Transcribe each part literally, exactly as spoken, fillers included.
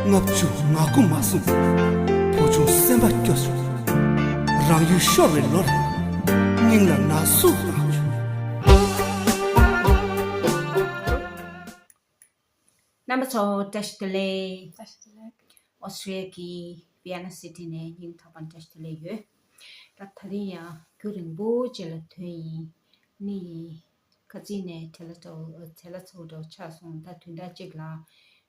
ལྔ་བཅུ་ང་དགུ་མ་སོང་། བུ་ཆུང་སེམས་པ་སྐྱོ་བྱུང་། རང་ཡུལ་ཤོར་བའི་ལོར། སྙིང་ལ་ན་ཟུག་བཏང་བྱུང་། རྣམ་པ་ཚོ་བཀྲ་ཤིས་བདེ་ལེགས། བཀྲ་ཤིས་བདེ་ལེགས། ཨོ་སི་ཊྲེ་ལི་ཡ་གི་ཝི་ཡེ་ན་སི་ཊི་ནས་སྙིང་ཐག་པ་ནས་བཀྲ་ཤིས་བདེ་ལེགས་ཡོད། ད་དེ་རིང་ཡང་རྒྱུན་རིང་པོ་ཅིག་ལ་ཐོན་ཡིན། ནི། ཁ་རྩང་ནས་བྲེལ་བ་ཚ་བོ་བྲེལ་བ་ཚ་བོ་འདྲ་བོ་ཆགས་སོང་། ད་བདུན་ཕྲག་གཅིག་ལ་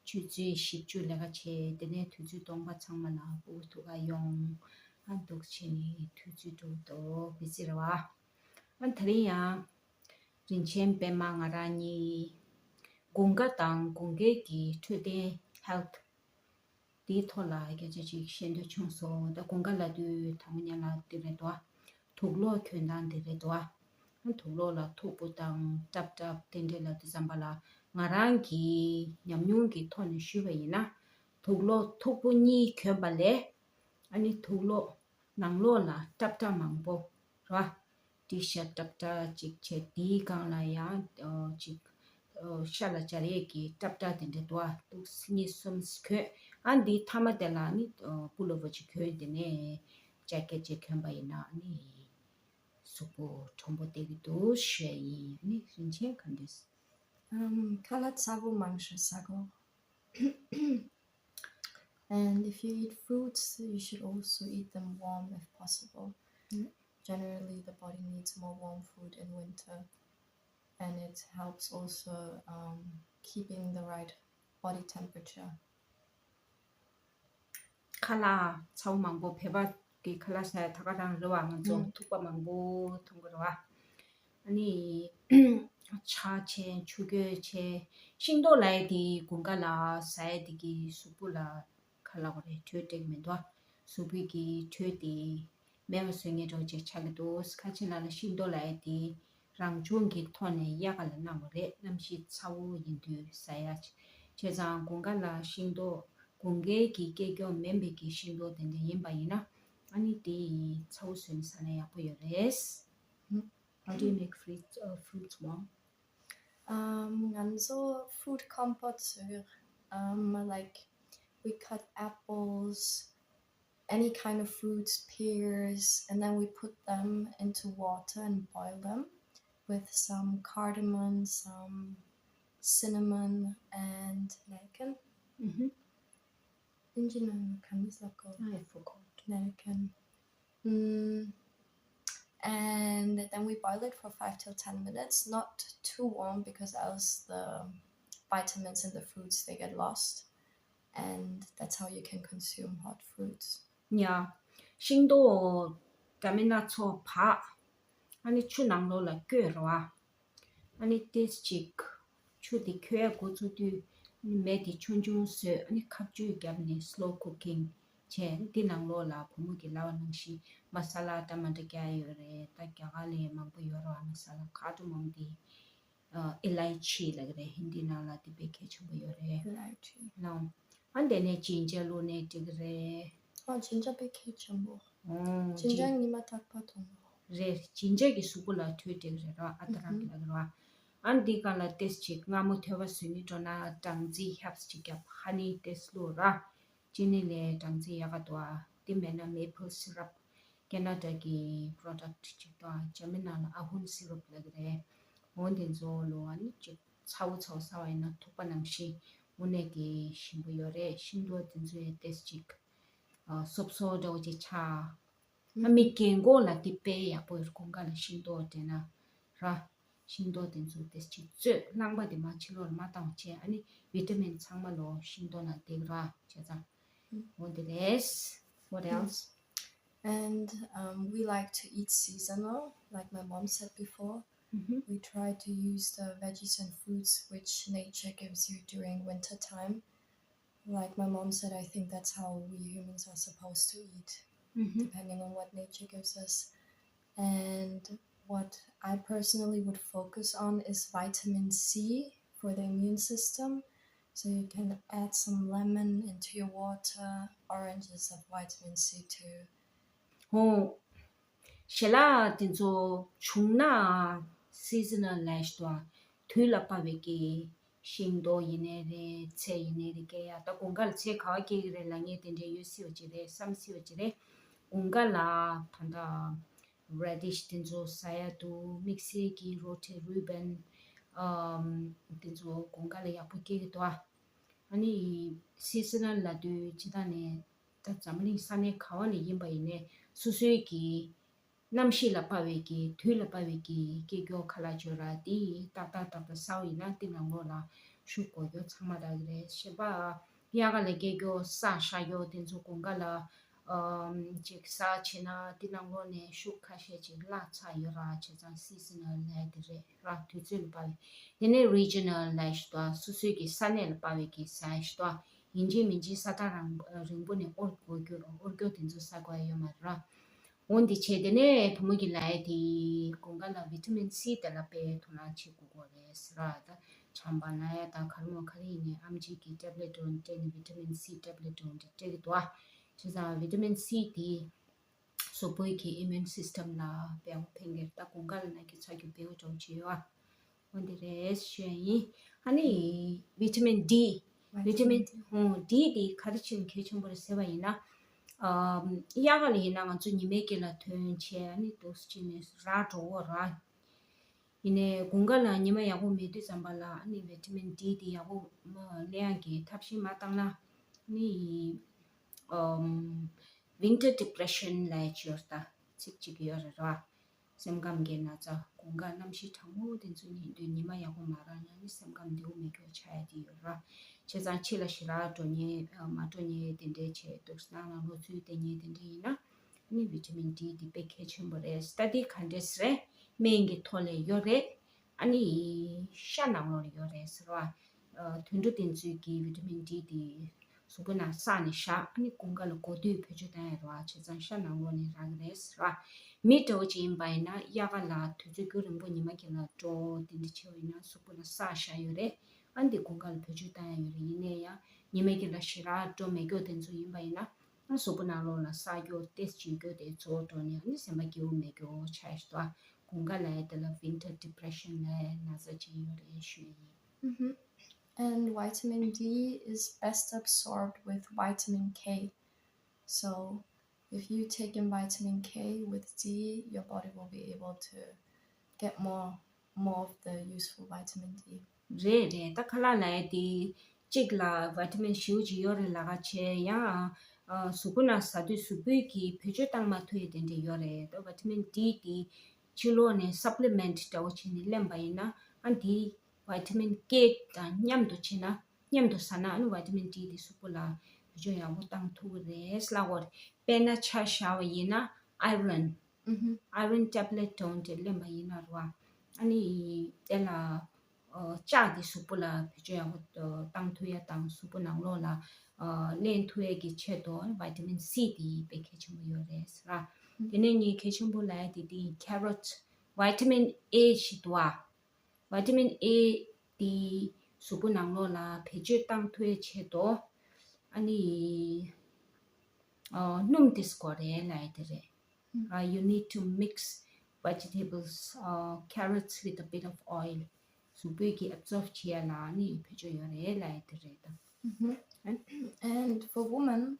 ཆུ་ཚོད་བཞི་བཅུ་ལས་ཀ་བྱས། དེ་ནས་དུས་ཚོད་སྟོང་པ་ཚང་མ་ལ་སྤུ་གུ་ཐུག་ག་ཡོང་། ཨ་འདུག་བྱས་ནས་དུས་ཚོད་འགྲོ་འདུག་བི་ཛི་རེད་བ། ཨ་དེ་རིང་ཡང་རིན་ཆེན་པད་མ་ང་རང་གཉིས་དགུན་ཁ་དང་དགུན་ཁའི་གི་འཕྲོད་བསྟེན་ཧེལ་ཐི་དེའི་ཐོག་ལ་སྐད་ཆ་ཅིག་བཤད་འདོད་བྱུང་སོང་། ད་དགུན་ཁ་ལབ་དུས་དང་པོ་ཉིད་ལ་དེ་རེད་དོ། དུག་ལོག་གྱོན་སྟངས་དེ་རེད་དོ། དུག་ལོག་ལ་མཐུག་པོ་དང་སྲབ་སྲབ་དེ་འདྲས་ལབ་དུས་ཙམ་པ་ལ། ང་རང་གི་ཉམས་མྱོང་གི་ཐོག་ནས་ཞུས་པ་ཡིན་ན། དུག་ལོག་མཐུག་པོ་གཉིས་གྱོན་པ་ལས། ཨ་ནི་དུག་ལོག་ནང་ལོགས་ལ་སྲབ་སྲབ་མང་པོ་ར། ཊི་ཤར་ཊི་སྲབ་སྲབ་ཅིག་བྱས། དེའི་སྒང་ལ་ཡང་ཨོ་ཅིག་ཨོ་ཤ་ལ་སྦྱར་ཡས་ཀྱི་སྲབ་སྲབ་དེ་འདྲ་འདུག་ཨ། ཏོག་ཙམ་གཉིས་གསུམ་གྱོན། ཨ་འདིའི་མཐའ་མ་དེ་ལ་ནི་ཨོ་པུ་ལོ་ཝར་ཅིག་གྱོན། དེ་ནས་ཇེ་ཀེ་ཊི་ཅིག་གྱོན་པ་ཡིན་ན་ནི་གཟུགས་པོ་གྲུང་པོ་བསྡད་ཀྱི་འདུག་ཞུ་ཡ་ཡིན། ནི་རིན་ཆེན་ག་འདྲས། ཨམ། ཁ་ལག་ཚ་པོ་མང་ཤོས་ཟ་དགོས། And if you eat fruits, you should also eat them warm if possible. Mm. Generally, the body needs more warm food in winter, and it helps also, um, keeping the right body temperature. ཁ་ལག་ཚ་བོ་མང་པོ། བོད་པ་གི་ཁ་ལག་ཟ་ཡ་ད་ག་རང་རེད་བ། ང་ཚོ་ཨུམ། ཐུག་པ་མང་པོ་འཐུང་གི་རེད་བ། ཨ་ནི་ཇ་བྱས། ཆུ་སྐྱོར་བྱས། ཤིང་ཏོག་ལབ་ཡ་དེ་དགུན་ཁ་ལ་ཟ་ཡ་དེ་གིས་གཟུགས་པོ་ལ་ག་ལབ་དགོས་རེད། དྲོད་སྤྲད་ཀྱི་མི་འདུག་ཨ། གཟུགས་པོ་གི་དྲོད་དེ་མེད་པ་བཟོ་མཁན་འདྲ་བོ་ཅིག་ཆགས་ཀྱི་འདུག་ཁ་ཆེ་ལ་ལ་ཤིང་ཏོག་ལབ་ཡ་དེ་རང་བྱུང་གི་ཐོག་ནས་དབྱར་ཁ་ལ་གནང་བ་རེད། གནམ་གཤིས་ཚ་བོ་ཡིན་དུས་ཟ་ཡ། བྱས་ཙང་དགུན་ཁ་ལ་ཤིང་ཏོག་དགུན་ཁའི་གི་སྐྱེ་རྒྱུ་མིན་པའི་གི་ཤིང་ཏོག་དེ་འདྲ་ཡིན་པ་ཡིན་ན། ཨ་ནི་དེ་ཚ་བོ་བཟོས་ནས་ཟ་ན་ཡག་པོ་ཡོད་རེད། How do you make fruit, uh, fruits warm? Um, ང་ཚོ་fruit compote བཟོས། Um, like, we cut apples, any kind of fruits, pears, and then we put them into water and boil them with some cardamom, some cinnamon, and nelliken. Mm-hmm. Indian and Candice local. I forgot. Nelliken. Mm. And then we boil it for five till ten minutes, not too warm because else the vitamins in the fruits, they get lost. And that's how you can consume hot fruits. Yeah. ཤིང་ཏོག་འདྲ་མིན་སྣ་ཚོགས་བག་ཨ་ནི་ཆུ་ནང་ལོགས་ལ་བསྐོལ་རོ་ཨ། ཨ་ནི་ཏོག་ཙམ་ཅིག་ཆུ་དེ་ཁོལ་ཡ་འགོ་ཚུགས་དུས། ཨ་ནི་མེ་དེ་ཆུང་ཆུང་བཟོས། ཨ་ནི་ཁ་གཅོད་བརྒྱབ་ནས་slow cooking བྱས། འདི་ནང་ལོགས་ལ་བུ་མོ་གིས་ལབ་པ་ནང་བཞིན་མ་ས་ལ་ཊ་མ་ཊ་རྒྱག་ཡོད་རེད། ད་རྒྱ་གར་ལ་མང་པོ་ཡོད་རེད་བ། མ་ས་ལ་ཁ་ཏོ་མང་དེ། ཨ། ཨི་ལའི་ཆི་ལབ་ཀྱི་རེད། ཧིན་དི་ནང་ལ་དེ་དཔེ་གལ་ཆེན་པོ་ཡོད་རེད། ཨི་ལའི་ཆི། ལའོ། ཨ་དེ་ནས་ཇིན་ཇར་བླུགས་ནས་འགྲིག་གི་རེད། ཨ། ཇིན་ཇར་དཔེ་གལ་ཆེན་པོ། ཨོ། ཇིན་ཇར་ཇིན་ཉི་མ་རྟག་པར་འཐུང་དགོས། རེད། ཇིན་ཇར་གྱིས་གཟུགས་པོ་ལ་དྲོད་སྤྲད་ཀྱི་རེད་ར། ཨ་ད་རག་ལབ་ཀྱི་རེད་བ། ཨ་འདི་སྒང་ལ་ཏོག་ཙམ་ཅིག་མངར་མོ་ཐོད་པ་བཟོ་སྙིང་འདོད་ན་སྦྲང་རྩི་ཧརབ་སི་ཅིག་བརྒྱབ། ཧ་ནི་ཏོག་ཙམ་བླུགས་ར། ཅི་ནི་ལས་སྦྲང་རྩི་ཡག་ག་འདུག་ཨ། དེ་མེད་ན་མེ་ཕལ་སི་རབ། ཁེ་ན་ཌ་གི་པྲོ་ཌག་ཅིག་འདུག་ཨ། འཇར་མན་ནང་ལ་ཨ་ཧུན་སི་རབ་ལབ་ཀྱི་རེད། འོ་དེ་ཚོ་བླུགས། ཨ་ནི་ཅིག་ཚ་བོ་ཚ་བོ་ཟ་བ་ཡིན་ན་ཐུག་པ་ནང་བཞིན་དངོས་གནས་ཀྱི་ཞིམ་པོ་ཡོད་རེད། ཤིང་ཏོག་དེ་ཚོ་ཡང་ཏོག་ཙམ་ཅིག་ཨ། སོབ་སོབ་འདྲ་བོ་ཅིག་ཆགས། ཨ། མི་རྒན་གོག་ལ་དེ་དཔེ་ཡག་པོ་ཡོད། དགུན་ཁ་ལ་ཤིང་ཏོག་སྤྲད་ན་ར། ཤིང་ཏོག་དེ་ཚོ་ཏོག་ཙམ་ཅིག་བཙོས། རླངས་པ་དེ་མར་ཕྱི་ལོགས་ལ་མ་བཏང་བ་བྱས། ཨ་ནི་བི་ཊ་མིན་ཚང་མ་ལོ་ཤིང་ཏོག་ནང་བསྡད་ར་བྱས་ཙང་། འོ་དེ་རེད། What else? And, um, we like to eat seasonal, like my mom said before. Mm-hmm. We try to use the veggies and fruits which nature gives you during winter time. Like my mom said, I think that's how we humans are supposed to eat, mm-hmm, depending on what nature gives us. And what I personally would focus on is vitamin C for the immune system. So you can add some lemon into your water. Oranges have vitamin C too. ཧོ། ཞལ་ལག་དེ་ཚོ་བྱུང་ན་སི་ཛི་ནལ་ལབ་ཡས་ཞིག་འདུག་ཨ། དུས་ལ་བབས་པའི་གི་ ཤིང་ཏོག་ཡིན་ནའི་རེད། ཚལ་ཡིན་ནའི་རེད། སྐྱེ་ཡ། ད་དགུན་ཁ་ལ་ཚལ་ག་བ་སྐྱེ་གི་རེད་ལབ་མཁན་དེ་འདྲའི་ཡོད་སྲིད་པ་ཅིག་རེད། བསམ་སྲིད་པ་ཅིག་རེད། དགུན་ཁ་ལ་ད་ལྟ་རེ་ཌིཤ་དེ་ཚོ་ཟ་ཡ་འདུག་དམིགས་བསལ་གྱི་རོ་ཊི་རུ་བན་དེ་ཚོ་དགུན་ཁ་ལ་ཡག་པོ་སྐྱེ་གི་འདུག་ཨ་ནི་སི་ཛི་ནལ་ལབ་དུས་སྤྱིར་བཏང་ནས་ད་འཛམ་གླིང་ས་གནས་ག་བ་ནས་ཡིན་པ་ཡིན་ནའི་སོ་སོའི་གི་གནམ་གཤིས་ལ་དཔག་པའི་གི་དུས་ལ་དཔག་པའི་གི་སྐྱེ་རྒྱུ་ཁ་ལག་བཅོས་ར་དེ་ཏག་ཏག་ཏག་ཏག་ཟ་བ་ཡིན་ན་དེ་ནང་ལོགས་ལ་ཤུགས་དགོས་རྒྱུ་ཚང་མ་རག་གི་རེད། གཞན་པ་དབྱར་ཁ་ལ་སྐྱེ་རྒྱུ་ས་ཤ་ཡོ་དེ་ཚོ་དགུན་ཁ་ལ་ཨམ་ཅིག་ཟ་བྱས་ན་དེ་ནང་ལོགས་ནས་ཤུགས་ཁ་ཤས་ཅིག་བརླག་ཚར་ཡོད་ར། བྱས་ཙང་སི་ཛི་ནལ་ལབ་དེ་རེད་ར། དུས་ཚོད་ལ་དཔག་པའི། དེ་ནས་རི་ཇི་ནལ་ལབ་ཞིག་འདུག་སོ་སོའི་གི་ས་གནས་ལ་དཔག་པའི་གི་ཟ་ཞིག་འདུག་ཡིན་གཅིག་མིན་གཅིག་ས་ཐག་རིང་རིང་པོ་ནས་དབོར་དགོས་རྒྱུ་དབོར་རྒྱུ་དེ་ཚོ་ཟ་དགོས་ཡ་ཡོད་མ་རེད་ར། འོ་འདི་བྱས། དེ་ནས་བུ་མོ་གི་ལབ་ཡ་དེ་དགུན་ཁ་ལ་ཝི་ཊ་མིན་སི་དེ་ལ་དཔེ་ཐུགས་སྣང་བྱེད་དགོས་ཀྱི་རེད་ཟེར་ར། ད་ཆམ་པ་ན་ཡ་དང་ག་རེ་མོ་ག་རེ་ཡིན་ནའི་ཨེམ་ཆི་གི་ཊེབ་ལེཊ་འདྲ་སྤྲད་ནས་ཝི་ཊ་མིན་སི་ཊེབ་ལེཊ་འདྲ་སྤྲད་ཀྱི་འདུག་ཨ། བྱས་ཙང་ཝི་ཊ་མིན་སི་དེ་གཟུགས་པོའི་གི་ཨི་མིའུན་སིས་ཊམ་ལ་དཔེ་ཡག་པོ་ཕན་གྱི་རེད། ད་དགུན་ཁ་ལ་ན་གི་ཚ་རྒྱུ་བེའུ་འདྲ་བོ་ཅིག་ཡོད་ཨ། འོ་འདི་རེད་ཞུ་ཡ་ཡིན། ཨ་ནི་ཝི་ཊ་མིན་ཌི། ཝི་ཊ་མིན་ཌི། ཧུང་ཌི་དེ་ག་རེ་བྱས་ནས་གལ་ཆེན་པོ་རེད་ཟེར་བ་ཡིན་ན། ཨམ། དབྱར་ཁ་ལ་ཡིན་ན་ང་ཚོ་ཉི་མའི་དཀྱིལ་ལ་ཐོན་བྱས་ཨ་ནི་འདུག་སེ་བྱས་ནས་རག་འགྲོ་གི་རེད། ཡིན་ནའི་དགུན་ཁ་ལ་ཉི་མ་ཡག་པོ་མེད་དུས་ཙམ་པ་ལ་ཨ་ནི་ཝི་ཊ་མིན་ཌི་དེ་ཡག་པོ་མ་ལེན་ཡག་གི་ཐབས་ཤེས་མ་བཏང་ན་ཨ་ནི། ཨམ། ཝིན་ཊར་ཌི་པི་རེ་ཤན་ལབ་ཡག་ཅིག་ཡོད་རེད་ད། ཚིག་ཅིག་ཡོད་རེད་ར། སེམས་ཁམས་ཀྱི་ན་ཚ། དགུན་ཁ་གནམ་གཤིས་གྲང་མོ་དེ་ཚོ་ཉིན་དུས་ཉི་མ་ཡག་པོ་མ་རག་ན་ནི་སེམས་ཁམས་བདེ་པོ་མེད་རྒྱུ་ཆགས་ཡ་དེ་ཡོད་ར། བྱས་ཙང་ཕྱི་ལ་ཞེ་དྲག་འགྲོ་མཁན་མ་འགྲོ་མཁན་དེ་འདྲའི་བྱས་འདུག་སེ་ནང་ལ་ལོ་ཚོད་དེ་ཉིན་དེ་འདྲ་ཡིན་ན་ཨ་ནི་ཝི་ཊ་མིན་ཌི་དེ་དཔེ་གལ་ཆེན་པོ་རེད། སི་ཊ་ཌི་ག་འདྲས་རེད། སྨན་གྱི་ཐོག་ལ་ཡོད་རེད། ཨ་ནི་ཤ་ནང་ལོགས་ལ་ཡོད་རེད་ཟེར་བ། དུད་འགྲོ་དེ་ཚོའི་གི་ཝི་ཊ་མིན་ཌི་དེ་གཟུགས་པོ་ནང་བསགས་ནས་བཞག་ཨ་ནི་དགུན་ཁ་ལ་དགོས་དུས་བེད་སྤྱོད་བཏང་ཡ་རེད་བ། བྱས་ཙང་ཤ་ནང་ལོགས་ནས་རག་གི་རེད་ཟེར་བ། མི་འདྲ་བོ་ཅིག་ཡིན་པ་ཡིན་ན་དབྱར་ཁ་ལ་དུས་ཚོད་རྒྱུན་རིང་པོ་ཉི་མ་དཀྱིལ་ལ་འགྲོ་དེ་འདྲ་བྱས་པ་ཡིན་ན་གཟུགས་པོ་ལ་བསགས་བཞག་ཡོད་རེད། ཨ་ནི་དེ་དགུན་ཁ་ལ་བེད་སྤྱོད་བཏང་ཡ་ཡོད་རེད། ཡིན་ནའི་ཡང་ཉི་མའི་དཀྱིལ་ལ་ཞེ་དྲག་འགྲོ་མེད་མཁན་དེ་ཚོ་ཡིན་པ་ཡིན་ན་ཨ་གཟུགས་པོ་ནང་ལོགས་ལ་བསགས་རྒྱུ་ཏོག་ཙམ་བྱེད་རྒྱུ་དེ་གཙོ་བོ་འགྲོ་ནས་ཨ་ནི་སེམས་པ་སྐྱིད་པོ་མེད་རྒྱུ་ཆགས་ཡོད་རེད་བ། དགུན་ཁ་ལ་ཡ་དེ་ལ་ཝིན་ཊར་ཌི་པི་རེ་ཤན་ལབ་ཡ་ན་ཚ་ཅིག་ཡོད་རེད་ཞུ་ཡ་ཡིན། Mm-hmm. And vitamin D is best absorbed with vitamin K. So, if you take in vitamin K with D, your body will be able to get more more of the useful vitamin D. རེད་རེད། ད་ཁ་ལག་ལབ་ཡ་དེ་གཅིག་ལ་ཝི་ཊ་མིན་ཞེ་པོ་ཅིག་ཡོད་རེད་ལབ་ཀ་བྱས་ཡང་ཨ་གཟུགས་པོ་ནང་ཟ་དུས་གཟུགས་པོའི་གི་བེད་སྤྱོད་བཏང་མ་ཐུབ་ཡ་དེ་འདྲ་ཡོད་རེད། ད་ཝི་ཊ་མིན་ཌི་དེ་ཕྱི་ལོགས་ནས་སབ་ལི་མེན་ཊི་འདྲ་བོ་བྱས་ནས་ལེན་པ་ཡིན་ན་ཨ་དེ་ཝི་ཊ་མིན་ཀེ་དང་མཉམ་དུ་བྱས་ན་མཉམ་དུ་ཟ་ན་ཨ་ནི་ཝི་ཊ་མིན་ཌི་དེ་གཟུགས་པོ་ལ་བེད་སྤྱོད་ཡག་པོ་བཏང་ཐུབ་ཀྱི་རེད་ལབ་ཀྱི་ཡོད་རེད། དཔེར་ན་ཆ་བཞག་པ་ཡིན་ན་ཨའི་རོན། ཨ་རོན་ཊེབ་ལེཊ་འདྲ་བོ་དེ་ལེན་པ་ཡིན་ན་རེད་བ། ཨ་ནི་དེ་ལ་ཨ་ལྕགས་དེ་གཟུགས་པོ་ལ་བེད་སྤྱོད་ཡག་པོ་བཏང་ཐུབ་ཡ་དང་གཟུགས་པོ་ནང་ལོགས་ལ་ཨ་ལེན་ཐུབ་ཡ་གི་ཆེད་དུ་ཝི་ཊ་མིན་སི་དེ་དཔེ་གལ་ཆེན་པོ་ཡོད་རེད་ཟེར་བ། དེ་ནས་ངས་གལ་ཆེན་པོ་ལབ་ཡ་དེ་དེ་ཡིན། ཁེ་རོ་ཊི། ཝི་ཊ་མིན་ཨེ་ཞིག་འདུག་བ། ཝི་ཊ་མིན་ཨེ་དེ་གཟུགས་པོ་ནང་ལོགས་ལ་བེད་སྤྱོད་བཏང་ཐུབ་ཡ་ཆེད་དུ་ཨ་ནི་ཨ་སྣུམ་དེ་དགོས་རེད་ལབ་ཡ་དེ་རེད། Uh, you need to mix vegetables, uh, carrots with a bit of oil. གཟུགས་པོའི་གི་ཨབ་ཛོརབ་བྱེད་ཡ་ལ་ནི་བེད་སྤྱོད་ཡོད་རེད་ལབ་ཡ་དེ་རེད་ད། Mm-hmm. And for women,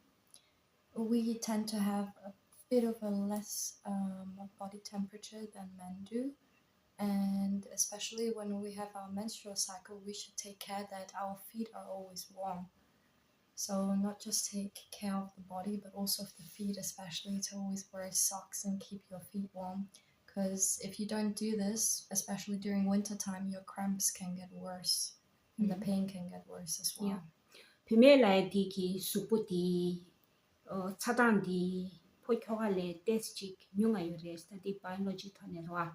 we tend to have a bit of a less um, body temperature than men do. And especially when we have our menstrual cycle, we should take care that our feet are always warm. So not just take care of the body, but also of the feet, especially to always wear socks and keep your feet warm. Because if you don't do this, especially during winter time, your cramps can get worse and the pain can get worse as well. Yeah. བུད་མེད་ལབ་ཡ་དེ་གི་གཟུགས་པོ་དེ་ཨ་ཚ་གྲང་དེ་ཕོ་ཁྱོ་ག་ལས་ཏོག་ཙམ་ཅིག་ཉུང་ང་ཡོད་རེད། ད་དེ་བྷའི་ཡོ་ལོ་ཇི་ཐོག་ནས་རེད་བ།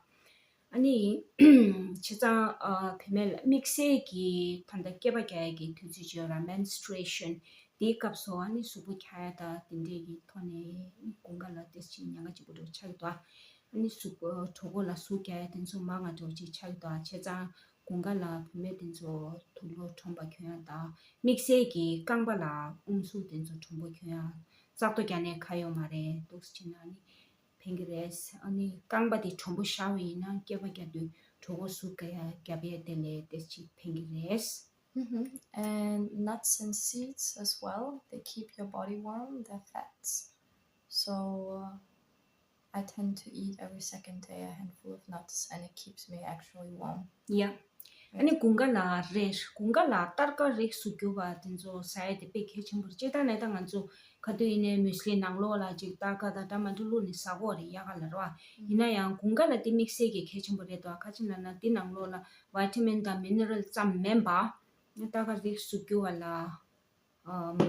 ཨ་ནི་བྱས་ཙང་ཨ་བུད་མེད་ལ་དམིགས་བསལ་གྱི་ད་ལྟ་སྐྱེས་པ་རྒྱག་ཡ་གི་དུས་ཚོད་ཅིག་ཡོད་ར། མེན་སི་ཊུ་རེ་ཤན། དེའི་སྐབས་སུ་ཨ་ནི་གཟུགས་པོ་འཁྱག་ཡ་ད་དེ་འདྲས་ཀྱི་ཐོག་ནས་དགུན་ཁ་ལ་ཏོག་ཙམ་ཉེན་ཁ་ཆེ་པོ་འདྲ་ཆགས་ཀྱི་འདུག་ཨ་ནི་གཟུགས་པོ་གྲོད་ཁོག་ལ་ཟུག་རྒྱག་ཡ་དེ་ཚོ་མང་ང་འདྲ་བོ་ཅིག་ཆགས་ཀྱི་འདུག་བྱས་ཙང་དགུན་ཁ་ལ་བུད་མེད་དེ་ཚོ་དུག་སློག་གྲོམ་པ་གྱོན་ཡ་དང་དམིགས་བསལ་གྱི་རྐང་པ་ལ་ཨུམ་སུག་དེ་ཚོ་གྲུང་པོ་གྱོན་ཡ། བཙག་འཐུ་རྒྱག་ནས་ཁ་ཡོད་མ་རེད། འདུག་སེ་བྱས་ན་ནི་ཕན་གྱི་རེད། ཨ་ནི་རྐང་པ་དེ་གྲུང་པོ་བཞག་པ་ཡིན་ན་སྐེད་པ་རྒྱག་དུས་གྲོད་ཁོག་ཟུག་རྒྱག་ཡ་རྒྱབ་ཡ་དེ་ལས་ཏོག་ཙམ་ཕན་གྱི་རེད། Mm-hmm. And nuts and seeds as well. They keep your body warm, they're fats. So uh, I tend to eat every second day a handful of nuts, and it keeps me actually warm. Yeah. ཨ་ནི་དགུན་ཁ་ལ་རེད། དགུན་ཁ་ལ་སྟར་ཀ་རིགས་སུ་གྱུར་པ་དེ་ཚོ་ཟ་ཡ་དེ་དཔེ་གལ་ཆེན་པོ་རེད། སྤྱིར་བཏང་ནས་ད་ང་ཚོ་ག་དུས་ཡིན་ནའི་མུས་ལི་ནང་ལོགས་ལ་ཅིག་སྟར་ཀ་དང་འདྲ་མི་འདྲ་བླུགས་ནས་ཟ་གི་ཡོད་རེད། དབྱར་ཁ་ལ་རེད་བ། ཡིན་ན་ཡང་དགུན་ཁ་ལ་དེ་དམིགས་བསལ་གྱི་གལ་ཆེན་པོ་རེད་དོ། ག་ཅི་ལབ་ན་དེ་ནང་ལོགས་ལ་བི་ཊ་མིན་དང་མི་ནི་རལ་ཙམ་མིན་པ། སྟར་ཀ་རིགས་སུ་གྱུར་པ་ལ་ཨམ།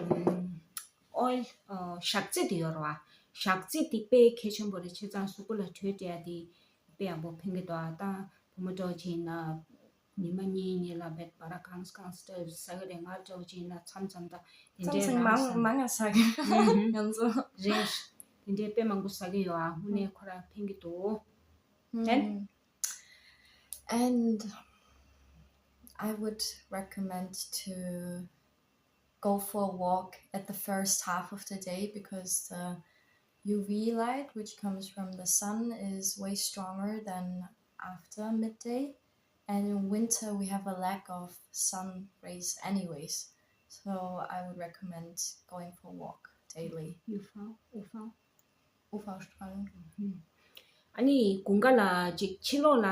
ཨོ་ཡིལ། ཨ། ཞག་རྩི་དེ་ཡོད་རེད་བ། ཞག་རྩི་དེ་དཔེ་གལ་ཆེན་པོ་རེད། བྱས་ཙང་གཟུགས་པོ་ལ་དྲོད་སྤྲད་ཡ་དེ་དཔེ་ཡག་པོ་ཕན་གྱི་འདུག་ཨ། ད་བུ་མོ་འདྲ་བོ་ཅིག་ཡིན་ན་ཉི་མ་གཉིས་གཉིས་ལ་བེད་པ་ར་གང་ས་གང་ས་ཟ་གི་རེད། ང་འདྲ་བོ་ཅིག་ཡིན་ན་མཚམས་མཚམས་ད་དེ་ཚང་འདྲའི་ཚང་རང་མང་ས། མང་ང་ཟ་གི། ཨུ་ཧུམ། ང་ཚོ་རེད། དེ་འདྲའི་དཔེ་མང་པོ་ཟ་གི་ཡོད་ཨ། དངོས་གནས་ཁོ་རང་ཕན་གྱི་འདུག་ཨུ་ཧུམ། And I would recommend to go for a walk at the first half of the day because the U V light, which comes from the sun, is way stronger than after midday. And in winter, we have a lack of sun rays, anyways. So I would recommend going for a walk daily. 预防，预防。 ཨུ་ཧྥ་ཨོ་སི་ཊྲ་ལི་ཡ། ཨ་ནི་དགུན་ཁ་ལ་ཅིག་ཕྱི་ལོགས་ལ་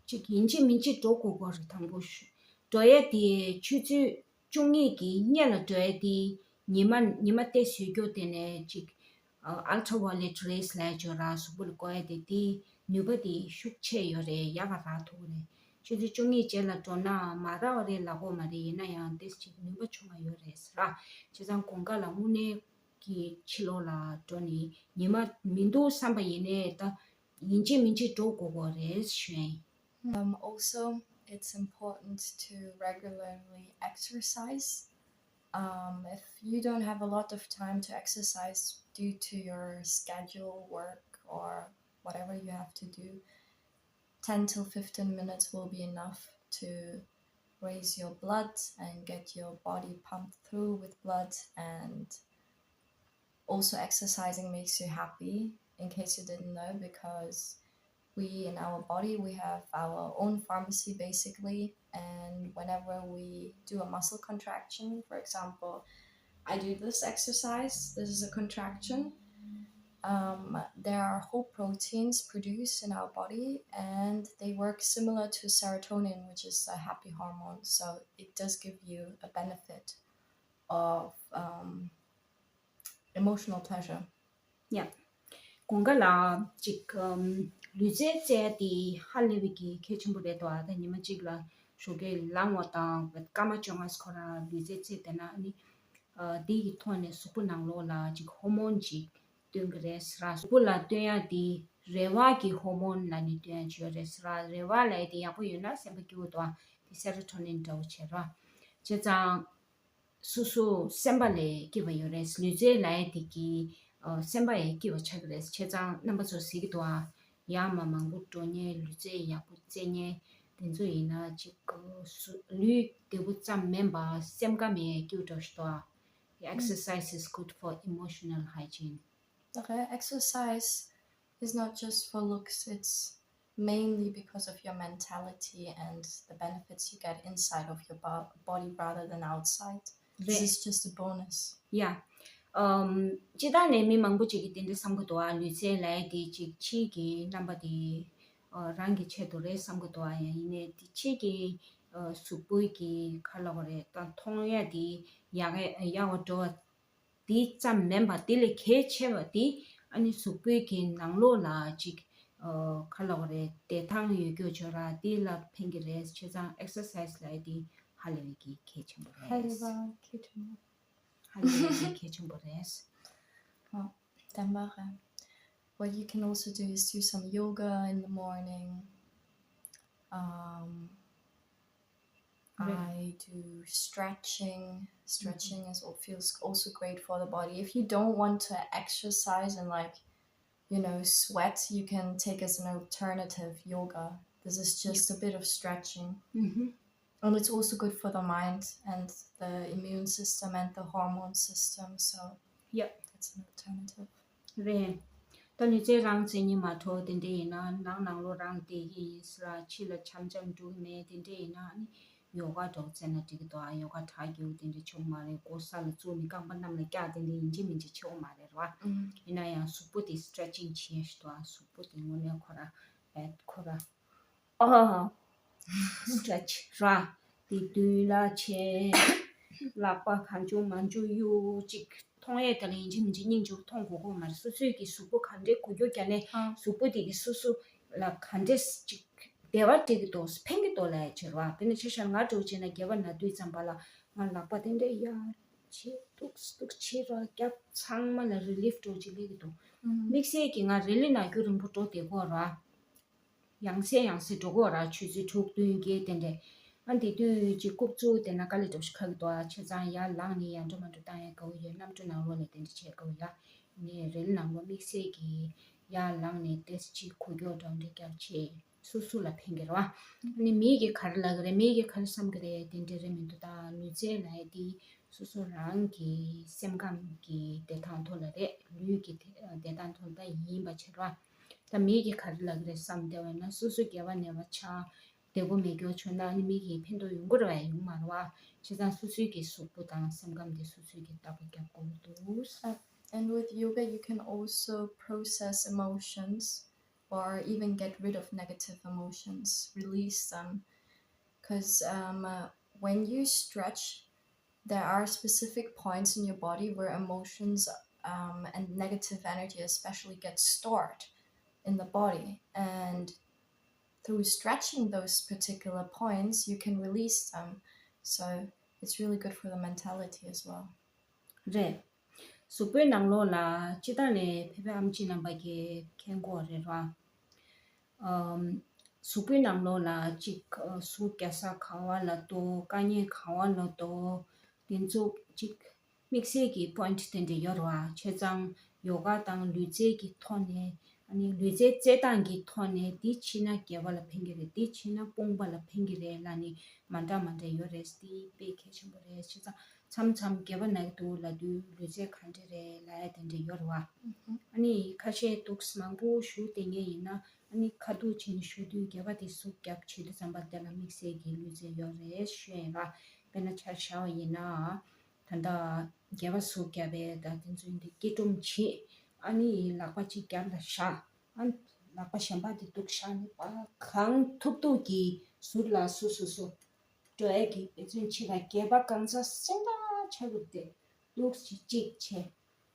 ཅིག་ཡིན་གཅིག་མིན་གཅིག་འགྲོ་དགོས་ཀྱི་རེད། དང་པོ་ཞུ། འགྲོ་ཡ་དེ་ཆུ་ཚོད་བཅུ་གཉིས་ཀྱི་སྔོན་ལ་འགྲོ་ཡ་དེ། ཉི་མ་ཉི་མ་ཏོག་ཙམ་ཡོད་རྒྱུ་དེ་ནས་ཅིག་ཨ། ཨལ་ཊྲ་ཝ་ཡོ་ལེཊ་རེས་ལབ་ཡ་ཅིག་ཡོད་ར། གཟུགས་པོ་ལ་བསྐོར་ཡ་དེ། དེའི་ནུས་པ་དེ་ཤུགས་ཆེ་ཡོད་རེད། ཡག་ག་རག་ཐུབ་ཀྱི་རེད། ཆུ་ཚོད་བཅུ་གཉིས་རྗེས་ལ་འགྲོ་ན་མ་རག་པ་རེད་ལབ་དགོས་མ་རེད། ཡིན་ན་ཡང་ཏོག་ཙམ་ཅིག་ནུས་པ་ཆུང་བ་ཡོད་རེད་ཟེར་ར། བྱས་ཙང་དགུན་ཁ་ལ་དངོས་གནས་ཀྱི་ཕྱི་ལོགས་ལ་འགྲོ་ནས་ཉི་མ་མི་འདུག་བསམ་པ་ཡིན་ནའི་ད་ཡིན་གཅིག་མིན་གཅིག་འགྲོ་དགོས་ཀྱི་རེད་ཞུ་ཡ་ཡིན། Um, also, it's important to regularly exercise. Um, if you don't have a lot of time to exercise due to your schedule, work, or whatever you have to do, ten till fifteen minutes will be enough to raise your blood and get your body pumped through with blood. And also, exercising makes you happy, in case you didn't know, because we, in our body, we have our own pharmacy, basically. And whenever we do a muscle contraction, for example, I do this exercise, this is a contraction. Um, there are whole proteins produced in our body, and they work similar to serotonin, which is a happy hormone. So it does give you a benefit of, um, emotional pleasure. Yeah. དགུན་ཁ་ལ་ཅིག་ཨམ། ལུས་རྩལ་རྩེ་ཡ་དེ་ཧ་ལས་པའི་གི་གལ་ཆེན་པོ་རེད་དོ། ཨ། ད་ཉི་མ་གཅིག་ལ་ཞོགས་ཀས་ལངས་པ་དང་སྐར་མ་བཅོ་ལྔ་ཁོ་རང་ལུས་རྩལ་རྩེས་བསྡད་ན་ཨ་ནི། ཨ། དེ་གི་ཐོག་ནས་གཟུགས་པོ་ནང་ལོགས་ལ་ཅིག་ཧོར་མོན་ཅིག་བཏོན་གི་རེད་ཟེར་ར། གཟུགས་པོ་ལ་བཏོན་ཡ་དེ་རེ་བ་གི་ཧོར་མོན་ལབ་ནས་བཏོན་ཡ་ཅིག་ཡོད་རེད་ཟེར་ར། རེ་བ་ལབ་ཡ་དེ་ཡག་པོ་ཡོད་ན་སེམས་པ་སྐྱིད་པོ་འདུག་ཨ། དེ་སེ་རོ་ཊོ་ནིན་འདྲ་བོ་བྱེད་ར། བྱས་ཙང་། སོ་སོ་སེམས་པ་ལ་སྐྱིད་པ་ཡོད་རེད། ལུས་རྩལ་ལབ་ཡ་དེ་གིས་ཨ། སེམས་པ་ཡང་སྐྱིད་པ་ཆགས་ཀྱི་རེད། བྱས་ཙང་རྣམ་པ་ཚོ་གཟིགས་ཀྱི་འདུག་ཨ། ཡར་མར་མང་པོ་འགྲོ་མཁན། ལུས་རྩལ་ཡག་པོ་རྩེ་མཁན་དེ་ཚོ་ཡིན་ན་ཅིག་གཟུགས། ལུས་བདེ་པོ་ཙམ་མིན་པ་སེམས་ཁམས་ཡང་སྐྱིད་པོ་འདྲ་ཞིག་འདུག་ཨ། Exercise is good for emotional hygiene. Okay, exercise is not just for looks, it's mainly because of your mentality and the benefits you get inside of your bo- body rather than outside. This རེད། Is just a bonus. Yeah. ཨམ། སྤྱིར་བཏང་ནས་མི་མང་པོ་ཅིག་གིས་དེ་འདྲ་བསམ་གྱི་འདུག་ཨ། ལུས་རྩལ་ལབ་ཡ་དེ་ཅིག་ཕྱིའི་གི་རྣམ་པ་དེ་ཨ། རང་གི་ཆེད་དུ་རེད་བསམ་གྱི་འདུག་ཨ། ཡང་ཡིན་ནའི་དེ་ཕྱིའི་གི་ཨ། གཟུགས་པོའི་གི་ག་ལབ་དགོས་རེད། ད་མཐོང་ཡ་དེ་ཡག་ག་ཡག་པ་འགྲོ་བ་དེ་ཙམ་མིན་པ། དེ་ལས་གལ་ཆེ་བ་དེ་ཨ་ནི་གཟུགས་པོའི་གི་ནང་ལོགས་ལ་ཅིག་ཨ། ག་ལབ་དགོས་རེད། བདེ་ཐང་ཡོད་རྒྱུ་ཅིག་ཡོད་ར། དེ་ལ་ཕན་གྱི་རེད། བྱས་ཙང་ཨེག་སར་སའི་ཛི་ལབ་ཡ་དེ་ཧ་ལས་པའི་གི་གལ་ཆེན་པོ་རེད། ཧ་ལས་པ་གལ་ཆེན་པོ། ཧ་ལས་པའི་གི་གལ་ཆེན་པོ་རེད། ཨ། བདེན་པ་རེད། What you can also do is do some yoga in the morning. Um, Right. I do stretching. Stretching is al- feels also great for the body. If you don't want to exercise and, like, you know, sweat, you can take as an alternative yoga. This is just a bit of stretching. Mm-hmm. And it's also good for the mind and the immune system and the hormone system. So, yep, that's an alternative. རེད། ད་ལུས་རྩལ་རང་རྩེ་མཁན་མ་གཏོགས་དེ་འདྲ་ཡིན་ན་ནང་ནང་ལོགས་རང་བསྡད་ཀྱི་ཡིན་ཟེར་ལ། ཕྱི་ལ་འཆམ་འཆམ་འགྲོ་གི་མེད། དེ་འདྲ་ཡིན་ན་ཨ་ནི་ ཡོ་ག་འདྲ་བོ་རྩེ་ན་འགྲིག་གི་འདུག་ཨ། ཡོ་ག་དྲག་རྒྱུ་དེ་འདྲ་ཆོག་མ་རེད། མགོ་ས་ལ་བཙུགས་ནས་རྐང་པ་གནམ་ལ་བཀྱག་དེ་འདྲ་ཡིན་གཅིག་མིན་གཅིག་ཆོག་མ་རེད་ར། ཨུམ། ཡིན་ན་ཡང་གཟུགས་པོ་དེ་སི་ཊེ་ཆིང་བྱེད་ཡ་ཞིག་འདུག་ཨ། གཟུགས་པོ་དེ་དངོས་གནས་ཁོ་ར་བད་ཁོ་ར། ཨ། སི་ཊེ་ཆི་ར། དེ་མདུན་ལ་བྱས། ལག་པ་གང་བྱུང་མང་བྱུང་གཡུག་ཅིག་མཐོང་ཡས་དེ་ལ་ཡིན་གཅིག་མིན་གཅིག་སྙིང་རྗེ་པོ་མཐོང་དགོས་ཀྱི་མ་རེད། སོ་སོའི་གི་གཟུགས་པོ་ག་འདྲའི་འགུལ་སྐྱོད་བརྒྱབ་ནས་ཨ། གཟུགས་པོ་དེ་གི་སོ་སོ་ལ་ག་འདྲས་ཅིག་བདེ་བ་སྤྲད་ཀྱི་འདུག་ཕན་གྱི་འདུག་ལབ་ཡ་བྱེད་རོགས། དཔེར་ན་ཆ་བཞག་ང་འདྲ་བོ་བྱས་ན་སྒལ་པ་ན་དུས་ཙམ་པ་ལ་ང་ལག་པ་དེ་འདྲས་ཡར་བྱས་འདུག་འདུག་བྱས་རོགས། རྒྱབ་ཚང་མ་ལ་རི་ལིཕ་འདྲ་བོ་ཅིག་སླེབས་ཀྱི་འདུག་ཨུམ། དམིགས་བསལ་གྱིས་ང་རི་ལི་ན་རྒྱུ་རིང་པོ་འགྲོ་བསྡད་ཀྱི་ཡོད་རེད་བ། ཡང་སེ་ཡང་སེ་འགྲོ་གི་ཡོད་རེད་བ། ཆུ་ཚོད་དྲུག་བདུན་བརྒྱད་དེ་འདྲས། ཨ་འདི་དུས་ཅིག་རྐུབ་བཙུགས་བསྡད་ན་དཀའ་ལས་འདྲ་བོ་ཞིག་ཁག་གི་འདུག་ཨ། བྱས་ཙང་ཡར་ལངས་ནས་ཡར་འགྲོ་མར་འགྲོ་བཏང་ཡ་དགའ་བོ་ཡོད། གནམ་གྲུ་ནང་ལོགས་ལ་དེ་འདྲས་བྱས་དགའ་བོ་ཡོད། ནས་རི་ལི་ནང་ལོགས་དམིགས་བསལ་གྱིས་ཡར་ལངས་ནས་ཏོག་ཙམ་ཅིག་འགུལ་སྐྱོད་འདྲ་བོ་འདྲ་བརྒྱབ་བྱས། སོ་སོ་ལ་ཕན་གྱི་རེད་བ། ཨ་ནི་མིས་ཀྱིས་ག་རེ་ལབ་ཀྱི་རེད། མིས་ཀྱིས་ག་རེ་བསམ་གྱི་རེད། དེ་འདྲ་རེད་མི་འདུག་ད་ལུས་རྩལ་ལབ་ཡ་དེ་སོ་སོ་རང་གི་སེམས་ཁམས་ཀྱི་བདེ་ཐང་ཐོག་ལ་རེད། ལུས་ཀྱི་བདེ་བདེ་ཐང་ཐོག་ལ་ད་ཡིན་པ་བྱེད་རོགས། ད་མིས་ཀྱིས་ག་རེ་ལབ་ཀྱི་རེད་བསམ་བསྡད་པ་ཡིན་ན། སོ་སོ་སྒལ་པ་ནས་པ་ཆགས་བདེ་པོ་མེད་སྐྱོ་བྱུང་ན་ཨ་ནི་མིས་ཀྱིས་ཕན་ཐོགས་ཡོང་གི་རེད་བ། ཡོང་མ་རེད་བ། བྱས་ཙང་སོ་སོའི་གི་གཟུགས་པོ་དང་སེམས་ཁམས་དེ་སོ་སོས་ཀྱི་བརྟག་པ་རྒྱབ་དགོས་འདུག་ས། And with yoga, you can also process emotions or even get rid of negative emotions, release them. Because um, uh, when you stretch, there are specific points in your body where emotions um, and negative energy, especially, get stored in the body. And through stretching those particular points, you can release them. So it's really good for the mentality as well. རེད། གཟུགས་པོའི་ནང་ལོགས་ལ་སྤྱིར་བཏང་ནས་ཕལ་པའི་ཨམ་ཆི་རྣམ་པ་གིས་མཁྱེན་གྱི་ཡོད་རེད་བ། ཨམ། གཟུགས་པོའི་ནང་ལོགས་ལ་གཅིག་ཨ། ཟུག་རྒྱག་ས་ག་བ་ལ་འདུག་དཀའ་ངལ་ག་བ་ལ་འདུག་དེ་ཚོ་གཅིག་དམིགས་བསལ་གྱི་པོ་ཡིན་ཊི་དེ་འདྲ་ཡོད་རེད་བ། བྱས་ཙང་ཡོ་ག་དང་ལུས་རྩལ་གྱི་ཐོག་ནས། ཨ་ནི་ལུས་རྩལ་རྩེད་སྟངས་ཀྱི་ཐོག་ནས་འདི་བྱས་ན་སྒལ་པ་ལ་ཕན་གྱི་རེད། འདི་བྱས་ན་དཔུང་པ་ལ་ཕན་གྱི་རེད་ལབ་ནས་མ་འདྲ་མ་འདྲ་ཡོད་རེད། འདི་དཔེ་གལ་ཆེན་པོ་རེད། བྱས་ཙང་མཚམས་མཚམས་སྒལ་པ་ན་གི་འདུག་ལབ་དུས་ལུས་རྩལ་ག་འདྲ་རེད་ལབ་ཡ་དེ་འདྲ་ཡོད་རེད་བ། ཨ་ནི་ཁ་ཤས་འདུག་མང་པོ་ཞུ་བསྡད་མཁན་ཡིན་ན། ཨ་ནི་ཁ་ཐུག་བྱས་ནས་ཞུ་དུས་སྒལ་པ་དེ་ཟུག་རྒྱབ་བྱེད་དུས་ཙམ་པ་དེ་ལ་དམིགས་བསལ་གྱི་ལུས་རྩལ་ཡོད་རེད་ཞུ་ཡ་ཡིན་ར། དཔེར་ན་ཆ་བཞག་པ་ཡིན་ན། ད་ལྟ་སྒལ་པ་ཟུག་རྒྱབ་པའི་ད་དེ་ཚོ་འདི་སྐྱིལ་ཀྲུང་བྱེད། ཨ་ནི་ལག་པ་གཅིག་རྒྱབ་ལ་བཞག་ཨ་ནི་ལག་པ་གཞན་པ་དེ་འདུག་བཞག་ནས་ཕར་གང་ཐུབ་ཐུབ་ཀྱིས་ཟུར་ལ་སུ་སུ་སུ་འགྲོ་ཡ་གི་དེ་ཚོ་བྱེད་ལ་སྒལ་པ་གང་ས་སེང་ད་ཆ་གི་དེ་འདུག་ཅིག་ཅིག་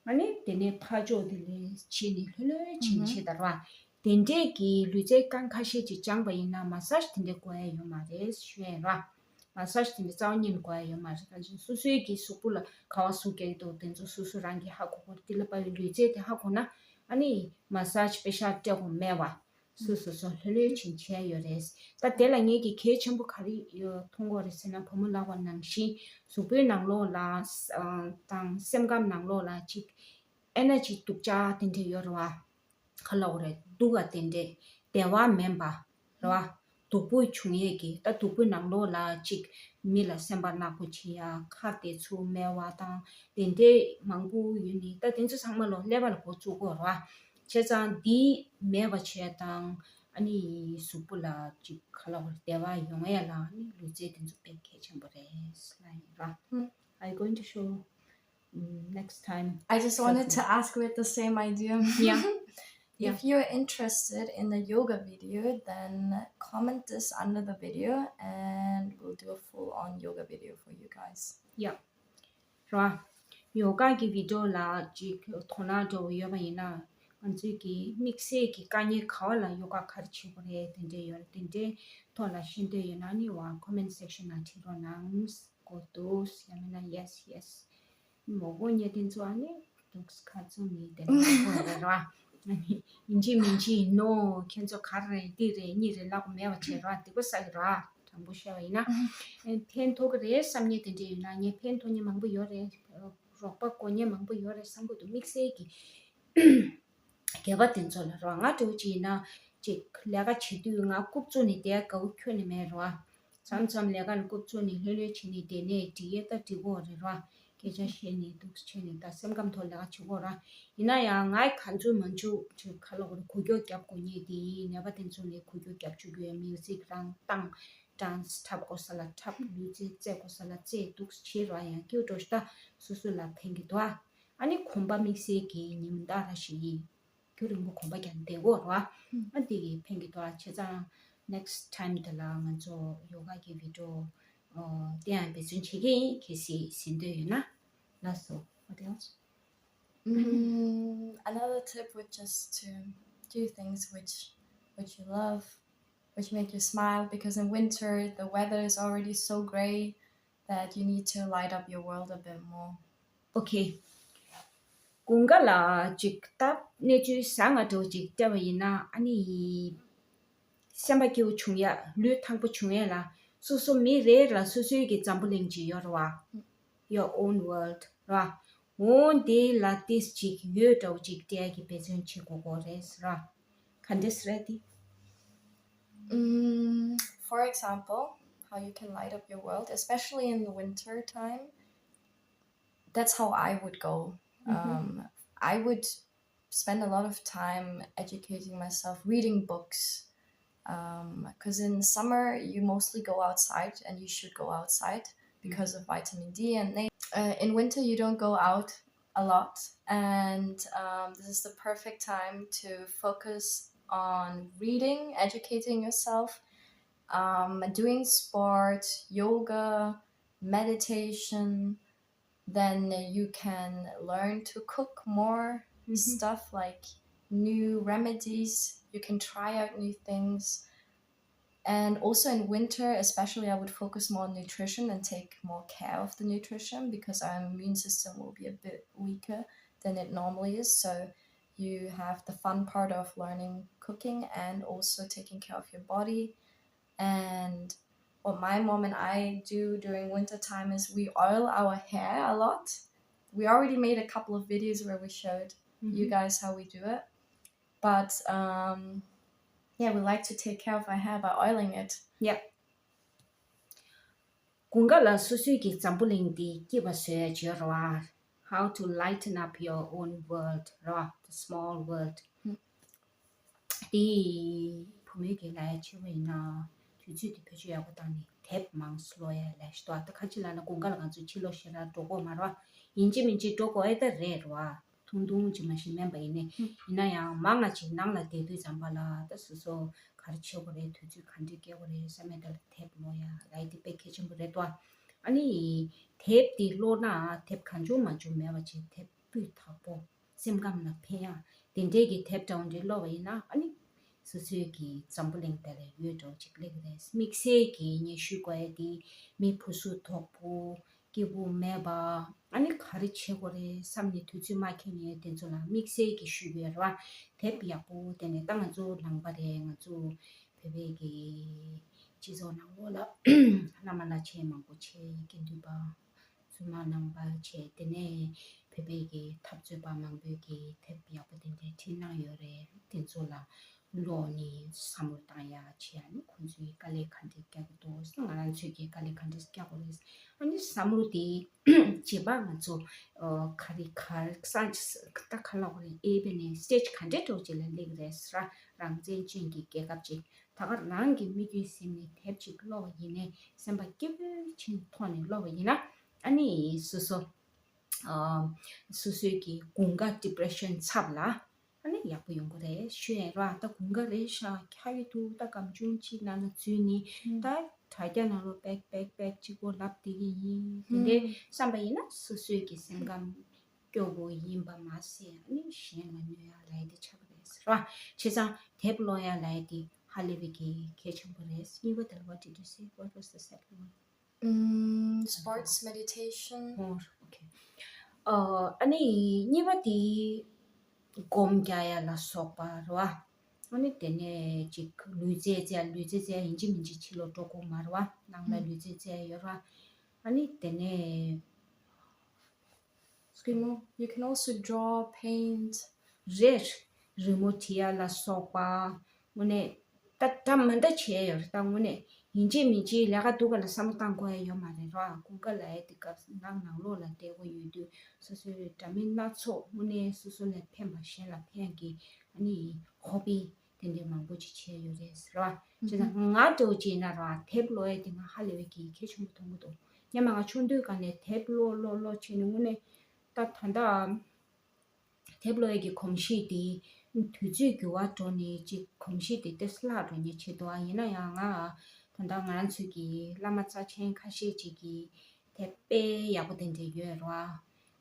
བྱེད། ཨ་ནི་དེ་ནས་ཕར་ཕྱོགས་དེ་ལས་བྱས་ནས་ལྷོད་ལྷོད་བྱས་ནས་བྱེད་ད་ར། དེ་འདྲས་ཀྱི་ལུས་རྩལ་རྐང་ཁ་ཤས་ཅིག་སྦྱངས་པ་ཡིན་ན་མ་སཱ་ཇི་དེ་འདྲས་དགོས་ཡ་ཡོད་མ་རེད་ཞུ་ཡ་ར། མ་སཱ་ཇི་དེ་འདྲས་རྩ་བ་ཉིད་ནས་དགོས་ཡ་ཡོད་མ་རེད། ད་ཅིག་སོ་སོའི་གི་གཟུགས་པོ་ལ་ག་བ་ཟུག་རྒྱག་གི་འདུག་དེ་ཚོ་སོ་སོ་རང་གིས་ཧ་གོ་དགོས་རེད། དེ་ལ་དཔག་པའི་ལུས་རྩལ་དེ་ཧ་གོ་ན་ཨ་ནི་མ་སཱ་ཇི་པེ་ཤ་སྤྲད་དགོས་མེད་བ། སོ་སོ་སོ་ལྷོད་ལྷོད་བྱས་བྱས་ཡོད་རེད། ད་དེ་ལ་ངེད་ཀྱིས་གལ་ཆེན་པོ་ག་རེ་ཡོད་མཐོང་གི་ཡོད་རེད་ཟེར་ན། བུ་མོ་ལབ་པ་ནང་བཞིན་གཟུགས་པོའི་ནང་ལོགས་ལ་ཨ་དང་སེམས་ཁམས་ནང་ལོགས་ལ་ཅིག་ཨེ་ནར་ཇི་སྡུག་ཅག་དེ་འདྲས་ཡོད་རེད་བ། ག་ལབ་དགོས་རེད། སྡུག་ག་དེ་འདྲས་བདེ་བ་མེད་པ་རེད་བ། སྡུག་པོ་བྱུང་ཡས་ཀྱི་ད་སྡུག་པོའི་ནང་ལོགས་ལ་ཅིག་མི་ལ་སེམས་པ་ནག་པོ་བྱེད་ཡ། ཁ་དེ་ཚུར་སྨྲ་བ་དང་དེ་འདྲས་མང་པོ་ཡོད་ནི། ད་དེ་ཚོ་ཚང་མ་ལོ་ཀླད་པ་ལ་འགོ་བཙུགས་དགོས་རེད་བ། བྱས་ཙང་འདི་མེད་པ་བྱས་དང་ཨ་ནི་གཟུགས་པོ་ལ་ཅིག་ག་ལབ་དགོས་རེད། བདེ་བ་ཡོང་ཡ་ལ་ཨ་ནི་ལུས་རྩལ་དེ་ཚོ་དཔེ་གལ་ཆེན་པོ་རེད་ལབ་ཡིན་ར། ཨུམ། I going to show, ཨུམ། Next time. I just wanted to ask with the same idea. Yeah. Yeah. If you're interested in the yoga video, then comment this under the video and we'll do a full on yoga video for you guys. Yeah. ར། ཡོ་ག་གི་བི་ཌི་ཡོ་ལ་ཅིག་དོ་སྣང་འདྲ་བོ་ཡོད་པ་ཡིན་ན། ང་ཚོས་ཀྱི་དམིགས་བསལ་གྱི་དཀའ་ངལ་ག་བ་ལ་ཡོ་ག་ག་རེ་བྱེད་དགོས་རེད། དེ་འདྲས་ཡོད་རེད། དེ་འདྲའི་ཐོག་ལ་ཤེས་འདོད་ཡོད་ན་ནི་བ་ཀོ་མེན་ཊི་སེག་ཤན་ནང་བྲིས་རོགས་གནང་། གོ་འདུག་ཡང་མིན་ན་ཡེ་སི་ཡེ་སི། མོ་གོ་ཉེ་དེ་ཚོ་ཨ་ནི་འདུག་ཁ་ཚུགས་མི་དེ་འདྲ་གོ་རེད་ར། ཨ་ནི་ཡིན་གཅིག་མིན་གཅིག་ཡིན་ནོ། ཁྱེད་ཚོ་ག་རེ་རེད། འདི་རེད་གཉིས་རེད་ལབ་དགོས་མེད་པ་བྱེད་ར། སྡིག་པ་བསགས་ཀྱི་ར། དྲང་པོ་བཤད་པ་ཡིན་ན། ཨེ་ཕན་ཐོགས་ཀྱི་རེད་བསམ་མཁན་དེ་འདྲ་ཡོད་ན། ངས་ཕན་ཐོགས་མཁན་མང་པོ་ཡོད་རེད། རོགས་པ་དགོས་མཁན་མང་པོ་ཡོད་རེད་བསམ་གྱི་འདུག་དམིགས་བསལ་གྱི་སྒལ་པ་དེ་ཚོ་ལ་རོགས། ང་འདྲ་བོ་ཅིག་ཡིན་ན་ཅིག་ལས་ཀ་བྱེད་དུས་ང་རྐུབ་བཙུགས་ནས་བསྡད་དགའ་བོ་ཁྱོན་ནས་མེད་རོགས། མཚམས་མཚམས་ལས་ཀ་ལ་རྐུབ་བཙུགས་ནས་ལྷོད་ལྷོད་བྱས་ནས་བསྡད་ནས་འགྲིག་ཡས་ད་འགྲིག་གི་རེད་རོགས། སྐད་ཆ་བཤད་ནས་འདུག་བྱས་ནས་ད་སེམས་ཁམས་ཐོག་ལས་ཀ་བྱེད་དགོས་ར། ཡིན་ན་ཡང་ང་གང་འཚམ་མང་འཚམ་ཅིག་ག་ལབ་དགོས་རེད། འགུལ་སྐྱོད་རྒྱབ་དགོས་མཁན་དེ་ཡིན། ནད་པ་དེ་ཚོ་ལ་འགུལ་སྐྱོད་རྒྱབ་བཅུག་གི་ཡོད། མིའུ་ཟིག་རང་བཏང་། dance འཁྲབ་དགོས་ས་ལ་འཁྲབ། ལུས་རྩལ་རྩེད་དགོས་ས་ལ་རྩེད་འདུག་བྱེད་ར། ཡང་སྐྱིད་པོ་འགྲོ་ཤི་ད། སོ་སོ་ལ་ཕན་གྱི་འདུག་ཨ། ཨ་ནི་གོམ་པ་དམིགས་བསལ་གྱི་ཉིན་མོ་འདི་ར་ཞིག་ཡིན། རྒྱུན་རིང་པོ་གོམ་པ་རྒྱག་བསྡད་དགོས་ར། ཨ་འདི་གི་ཕན་གྱི་འདུག་ཨ། བྱས་ཙང་next time དེ་ལ་ང་ཚོ་ཡོ་ག་གི་video ཨོ་དེ་ཡང་འབད་བརྩོན་བྱེད་ཀྱི་ཡིན། གལ་སྲིད་ཟིན་འདོད་ཡོད་ན། ལགས་སོ། What else? Mm, another tip would just to do things which which you love, which make you smile, because in winter the weather is already so gray that you need to light up your world a bit more. Okay. དགུན་ཁ་ལ་ཅིག་ད་གནས་ཚུལ་བཟང་ང་འདྲ་བོ་ཅིག་བལྟས་པ་ཡིན་ན། ཨ་ནི་སེམས་པ་སྐྱིད་པོ་བྱུང་ཡ། ལུས་ཐང་པོ་བྱུང་ཡ་ལ་སོ་སོ་མི་རེ་རེ་ལ་སོ་སོའི་གི་འཛམ་བུ་གླིང་ཅིག་ཡོད་རེད་བ། Your own world ར། འོ་འདི་ལ་ཏིས་ཅིག་ཡོད་འདྲ་བོ་ཅིག་སྤྲད་ཀྱི་འབད་བརྩོན་བྱེད་དགོས་དགོས་རེད་ར། ག་འདྲས་རེད་དེ། Mm, for example, how you can light up your world, especially in the winter time. That's how I would go. Um, I would spend a lot of time educating myself, reading books. Because in summer, you mostly go outside, and you should go outside because of vitamin D. And they, uh, in winter, you don't go out a lot. And um, this is the perfect time to focus on reading, educating yourself, um, doing sport, yoga, meditation. Then you can learn to cook more stuff, like new remedies. You can try out new things. And also in winter, especially, I would focus more on nutrition and take more care of the nutrition, because our immune system will be a bit weaker than it normally is. So you have the fun part of learning cooking and also taking care of your body. And what my mom and I do during winter time is we oil our hair a lot. We already made a couple of videos where we showed you guys how we do it. But um, yeah, we like to take care of our hair by oiling it. Yeah. དགུན་ཁ་ལ་སོ་སོའི་གི་འཛམ་བུ་གླིང་འདི་སྐྱིད་པ་བཟོ་ཡ་བྱེད་རོགས། How to lighten up your own world ར། The small world. དེ་བུ་མོའི་གི་ལ་ཡ་བྱེད་པ་ཡིན་ན་དུས་ཚོད་དེ་བེད་སྤྱོད་ཡག་པོ་བཏང་ནས་དེབ་མང་ཙམ་ཀློག་ཡ་ལ་ཞིག་འདུག་ད་ཁ་ཅིག་ལ་ན་དགུན་ཁ་ལ་ང་ཚོ་ཕྱི་ལོགས་ཞེ་དྲག་འགྲོ་གི་ཡོད་མ་རེད་བ། ཡིན་གཅིག་མིན་གཅིག་འགྲོ་དགོས་ཨེ་ད་རེད་རེད་བ། ཐུང་ཐུང་ཅིག་མ་ཞིག་མིན་པ་ཡིན་ནའི། ཡིན་ན་ཡང་མང་ང་ཅིག་ནང་ལ་བསྡད་དུས་ཙམ་པ་ལ་ད་སོ་སོ་ག་རེ་བྱེད་དགོས་རེད། དུས་ཚོད་ག་འདྲས་སྐྱེལ་དགོས་རེད་བསམ་ཡས་དེ་ལ་དེབ་ཀློག་ཡ་ལ་ཡ་དེ་དཔེ་གལ་ཆེན་པོ་རེད་དོ། ཨ་ནི་དེབ་དེ་ཀློག་ན་དེབ་གང་བྱུང་མང་བྱུང་མེད་པ་ཅིག་དེབ་སྤུས་དག་པོ་སེམས་ཁམས་ལ་ཕན་ཡ་དེ་འདྲས་ཀྱི་དེབ་འདྲ་བོ་འདྲས་ཀློག་པ་ཡིན་ན། ཨ་ནི་སོ་སོའི་གི་འཛམ་བུ་གླིང་དེ་ལ་ཡོད་འགྲོ་ཅིག་སླེབས་ཀྱི་རེད། དམིགས་བསལ་གྱི་ངས་ཞུ་དགོས་ཡ་དེ་མི་ཕུ་སུ་དོག་པོ། སྐྱིད་པོ་མེད་པ། ཨ་ནི་ག་རེ་བྱེད་དགོས་རེད་བསམ་ནས་དུས་ཚོད་མ་འཁྱོལ་མཁན་དེ་ཚོ་ལ་དམིགས་བསལ་གྱི་ཞུ་གི་ཡོད་རེད་བ། དེབ་ཡག་པོ་དེ་ནས་ད་ང་ཚོ་ནང་པ་རེད། ང་ཚོ་བོད་པའི་གི་སྤྱི་ཚོགས་ནང་ལོགས་ལ་བླ་མ་བླ་ཆེན་མང་པོ་བྱས། དགེ་འདུན་པ་བཙུན་མ་ནང་པ་བྱས། དེ་ནས་བོད་པའི་གི་འཐབ་རྩོད་པ་མང་པོས་གི་དེབ་ཡག་པོ་དེ་འདྲས་བྲིས་གནང་ཡོད་རེད། དེ་ཚོ་ལ་ཀློག་ནས་བསམ་བློ་བཏང་ཡ་བྱས། ཨ་ནི་ཁོང་ཚོས་དཀའ་ལས་ག་འདྲས་བརྒྱབ་ཀྱི་འདུག་ང་རང་ཚོས་ཀྱིས་དཀའ་ལས་ག་འདྲས་བརྒྱབ་དགོས་རེད། ཨ་ནི་བསམ་བློ་དེ་རྗེས་མ་ང་ཚོ་ཨ་ག་རེ་ག་རེ་ས་ད་ག་ལབ་དགོས་རེད། ཨེ་བས་ནས་སི་ཊེ་ཇི་ག་འདྲས་འགྲོ་བྱེད་ལ་སླེབས་ཀྱི་རེད་ཟེར། རང་བཙན་ཅན་གྱི་རྒྱལ་ཁབ་ཅིག་ད་ག་རང་གི་དམིགས་ཡུལ་ཟིན་ནས་དེབ་ཅིག་ཀློག་པ་ཡིན་ནའི་སེམས་པ་སྐྱིད་པོའི་ཆེད་ཐོག་ནས་ཀློག་པ་ཡིན་ན། ཨ་ནི་སོ་སོ་ཨ་སོ་སོའི་གི་དགུན་ཁ་ཌི་པི་རེ་ཤན་ཚབ་ལ་ཨ་ནི་ཡག་པོ་ཡོང་གི་རེད། ཤོད་ཡ་ར། ད་དགུན་ཁ་རེད་ཤག་ཁ་ཡོད་དུ་ད་སྒམ་ཆུང་གཅིག་ནང་ལ་འཛུལ་ནས་ད་དྲ་རྒྱ་ནང་ལོགས་པེག་པེག་པེག་གཅིག་པོ་ལབ་བསྡད་ཀྱི་ཡིན། དེ་འདྲའི་བསམ་པ་ཡིན་ན་སོ་སོའི་གི་སེམས་ཁམས་སྐྱོ་བོ་ཡིན་པ་མ་ཟད། ཨ་ནི་གཞན་ལ་གནོད་ཡ་ལས་དེ་ཆགས་ཀྱི་རེད་ཟེར་བ། བྱས་ཙང་དེབ་ཀློག་ཡ་ལས་དེ་ཧ་ལས་པའི་གི་གལ་ཆེན་པོ་རེད། གཉིས་པ་དེ་ལ། What did you say? What was the second one? Mm, sports, meditation. Oh, okay. ཨ་ནི་གཉིས་པ་དེ་སྒོམ་རྒྱག་ཡ་ལ་སོགས་པ་རེད་བ། ཨ་ནི་དེ་ནས་ཅིག་ལུས་རྩལ་རྩེ་ཡ། ལུས་རྩལ་རྩེ་ཡ་ཡིན་གཅིག་མིན་གཅིག་ཕྱི་ལོགས་འགྲོ་དགོས་མ་རེད་བ། ནང་ལ་ལུས་རྩལ་རྩེ་ཡ་ཡོད་རེད་བ། ཨ་ནི་དེ་ནས་རི་མོ། You can also draw, paint. རེད། རི་མོ་བྲི་ཡ་ལ་སོགས་པ། དངོས་གནས་ད་འདྲ་མི་འདྲ་བྱས་ཡོད་རེད། ད་དངོས་གནས་ཡིན་གཅིག་མིན་གཅིག་ལས་ཀ་སྡུག་ག་ལ་བསམ་བློ་བཏང་དགོས་ཡ་ཡོད་མ་རེད་ར། དགུན་ཁ་ལ་ཡ་དེ་སྐབས་ནང་ནང་ལོགས་ལ་བསྡད་དགོས་ཡོད་དུས་སོ་སོའི་འདྲ་མིན་སྣ་ཚོགས་དངོས་གནས་སོ་སོ་ལ་ཕན་པ་གཞན་ལ་ཕན་གྱི་ཨ་ནི་ཧོ་བི་ དེ་འདྲའི་མང་པོ་ཅིག་བྱས་ཡོད་རེད་ཟེར་བ། བྱས་ཙང་ང་འདྲ་བོ་ཅིག་ཡིན་ན་ར་དེབ་ཀློག་ཡས་དེ་ང་ཧ་ལས་པའི་གི་གལ་ཆེན་པོ་མཐོང་གི་འདུག་སྔོན་མ་ང་ཆུང་དུས་སྒང་ནས་དེབ་ཀློག་ཀློག་ཀློག་བྱས་ནས་དངོས་གནས་ད་ད་ལྟ་དེབ་ཀློག་ཡས་ཀྱི་གོམས་གཤིས་དེ་དུས་ཚོད་འགྱུར་བ་འགྲོ་ནས་ཅིག་གོམས་གཤིས་དེ་ཏོག་ཙམ་བརླག་འགྲོ་མཁན་ཆགས་འདུག་ཨ་ཡིན་ན་ཡང་ང་ད་ལྟ་ང་རང་ཚོའི་གི་བླ་མ་རྩ་ཆེན་ཁ་ཤས་ཅིག་གི་དེབ་དཔེ་ཡག་པོ་དེ་འདྲ་ཡོད་རེད་བ།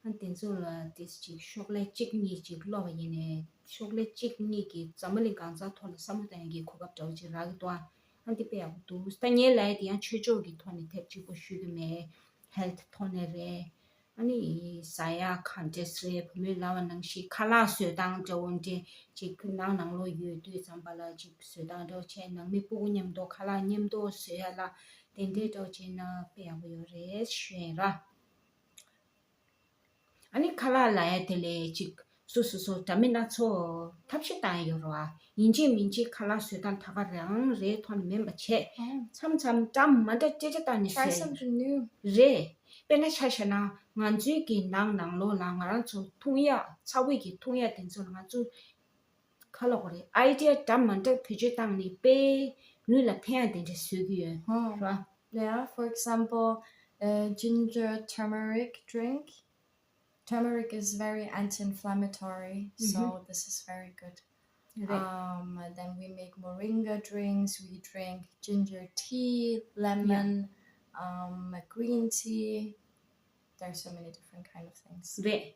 ཨ་དེ་ཚོ་ལ་ཏོག་ཙམ་ཅིག་ཤོག་ལྷེ་གཅིག་གཉིས་ཅིག་ཀློག་པ་ཡིན་ནའི་ཤོག་ལྷེ་གཅིག་གཉིས་ཀྱིས་འཛམ་བུ་གླིང་གང་ས་ཐོག་ལ་བསམ་བློ་གཏོང་ཡས་ཀྱི་གོ་སྐབས་འདྲ་བོ་ཅིག་རག་གི་འདུག་ཨ་ཨ་འདི་དཔེ་ཡག་པོ་འདུག་ད་ངས་ལབ་ཡས་དེ་ཡང་ཆོས་ཕྱོགས་ཀྱི་ཐོག་ནས་དེབ་གཅིག་པོ་ཞུ་གི་མེད། ཧེལ་ཐི་ཐོག་ནས་རེད། ཨ་ནི་ཟ་ཡ་ག་འདྲས་རེད། བུ་མོས་ལབ་པ་ནང་བཞིན་ཁ་ལག་བཟོ་སྟངས་འདྲ་བོ་འདྲ་ཅིག་ནང་ནང་ལོགས་ཡོད་དུས་ཙམ་པ་ལ་ཅིག་བཟོ་སྟངས་འདྲ་བོ་བྱས། ནང་མི་སྤུ་གུ་མཉམ་དུ་ཁ་ལག་མཉམ་དུ་བཟོ་ཡ་ལ་དེ་འདྲས་འདྲ་བོ་བྱས་ན་དཔེ་ཡག་པོ་ཡོད་རེད་ཞུ་ཡིན་ར། ཨ་ནི་ཁ་ལག་ལབ་ཡ་དེ་ལས་ཅིག་སོ་སོ་སོ་འདྲ་མིན་སྣ་ཚོགས་ཐབས་ཤེས་བཏང་ཡ་ཡོད་རེད་བ། ཡིན་གཅིག་མིན་གཅིག་ཁ་ལག་བཟོ་སྟངས་ད་ག་རང་རེའི་ཐོག་ནས་མིན་པ་བྱས། མཚམས་མཚམས་འདྲ་མ་འདྲ་འདྲ་འདྲ་བཏང་ནས་Try བཟོས། Something new. རེད། དཔེར་ན་ཆ་བཞག་ན་ང་ཚོའི་གི་ནང་ནང་ལོགས་ལ་ང་རང་ཚོ་འཐུང་ཡ་ཚ་བོའི་གི་འཐུང་ཡ་དེ་ཚོ་ལ་ང་ཚོ་ཁ་ལོག་རེད། ཨའི་ཌི་ཡ་འདྲ་མ་འདྲ་བེད་སྤྱོད་བཏང་ནས་དཔེ་ལུས་ལ་ཕན་ཡ་དེ་འདྲ་བཟོ་གི་ཡོད། ཧོ། རེད་བ། Yeah, for example, uh, ginger turmeric drink. Turmeric is very anti-inflammatory, so this is very good. Right. Um, then we make moringa drinks. We drink ginger tea, lemon, um, green tea. There's so many different kind of things. རེད།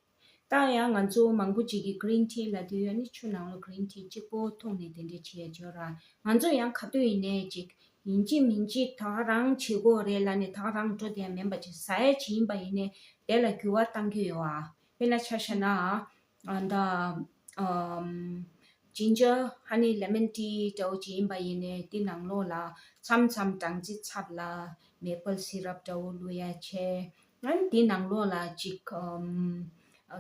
ད་ཡང་ང་ཚོ་མང་པོ་ཅིག་གིས་green tea ལབ་དུས་ཡང་ནི་ཆུ་ནང་ལ་green tea གཅིག་པོ་འཐུང་ནས་དེ་འདྲ་བྱས་ཡོད་ར། ང་ཚོ་ཡང་ག་དུས་ཡིན་ནའི་ཅིག་ཡིན་གཅིག་མིན་གཅིག་ད་ག་རང་བྱེད་དགོས་རེད་ལབ་ནས་ད་ག་རང་འགྲོ་དེ་ཡང་མིན་པ་ཅིག་ཟ་ཡ་ཅིག་ཡིན་པ་ཡིན་ནའི་དེ་ལ་འགྱུར་བ་གཏང་གི་ཡོད་ཨ། དཔེར་ན་ཆ་བཞག་ན་ཨ་ད་ཨམ་ginger honey lemon tea འདྲ་བོ་ཅིག་ཡིན་པ་ཡིན་ནའི་དེ་ནང་ལོགས་ལ་མཚམས་མཚམས་སྦྲང་རྩི་ཚབ་ལ་maple syrup འདྲ་བོ་བླུགས་ཡ་བྱས། ཨ་ནི་དེ་ནང་ལོགས་ལ་ཅིག་ཨམ་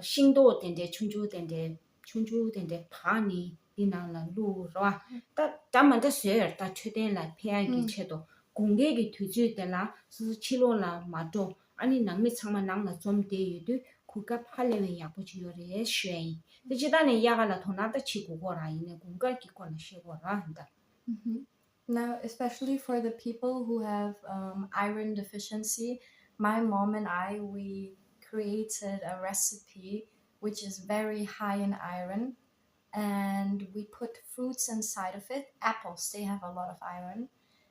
ཤིང་ཏོག་དེ་འདྲའི་ཆུང་ཆུང་དེ་འདྲའི་ཆུང་ཆུང་དེ་འདྲའི་བག་ནི་དེ་ནང་ལ་བླུགས་རོ། ད་འདྲ་མ་འདྲ་བཟོས་ཡོད་ད་འཕྲོད་བསྟེན་ལ་ཕན་ཡག་གི་ཆེད་དུ་དགུན་ཁའི་གི་དུས་ཚོད་དེ་ལ་སོ་སོ་ཕྱི་ལོགས་ལ་མ་འགྲོ། ཨ་ནི་ནང་མི་ཚང་མ་ནང་ལ་འཛོམས་བསྡད་ཡོད་དུས་གོ་སྐབས་ཧ་ལས་པའི་ཡག་པོ་ཅིག་ཡོད་རེད་ཞུ་ཡ་ཡིན། དེ་ཅི་ད་ནས་དབྱར་ཁ་ལ་དོ་སྣང་ད་བྱེད་དགོས་ཀྱི་ར་ཡིན་ནའི་དགུན་ཁ་གི་སྐོར་ལ་བཤད་དགོས་ར་ཡིན་ད། Now, especially for the people who have um, iron deficiency, my mom and I, we created a recipe which is very high in iron, and we put fruits inside of it. Apples, they have a lot of iron.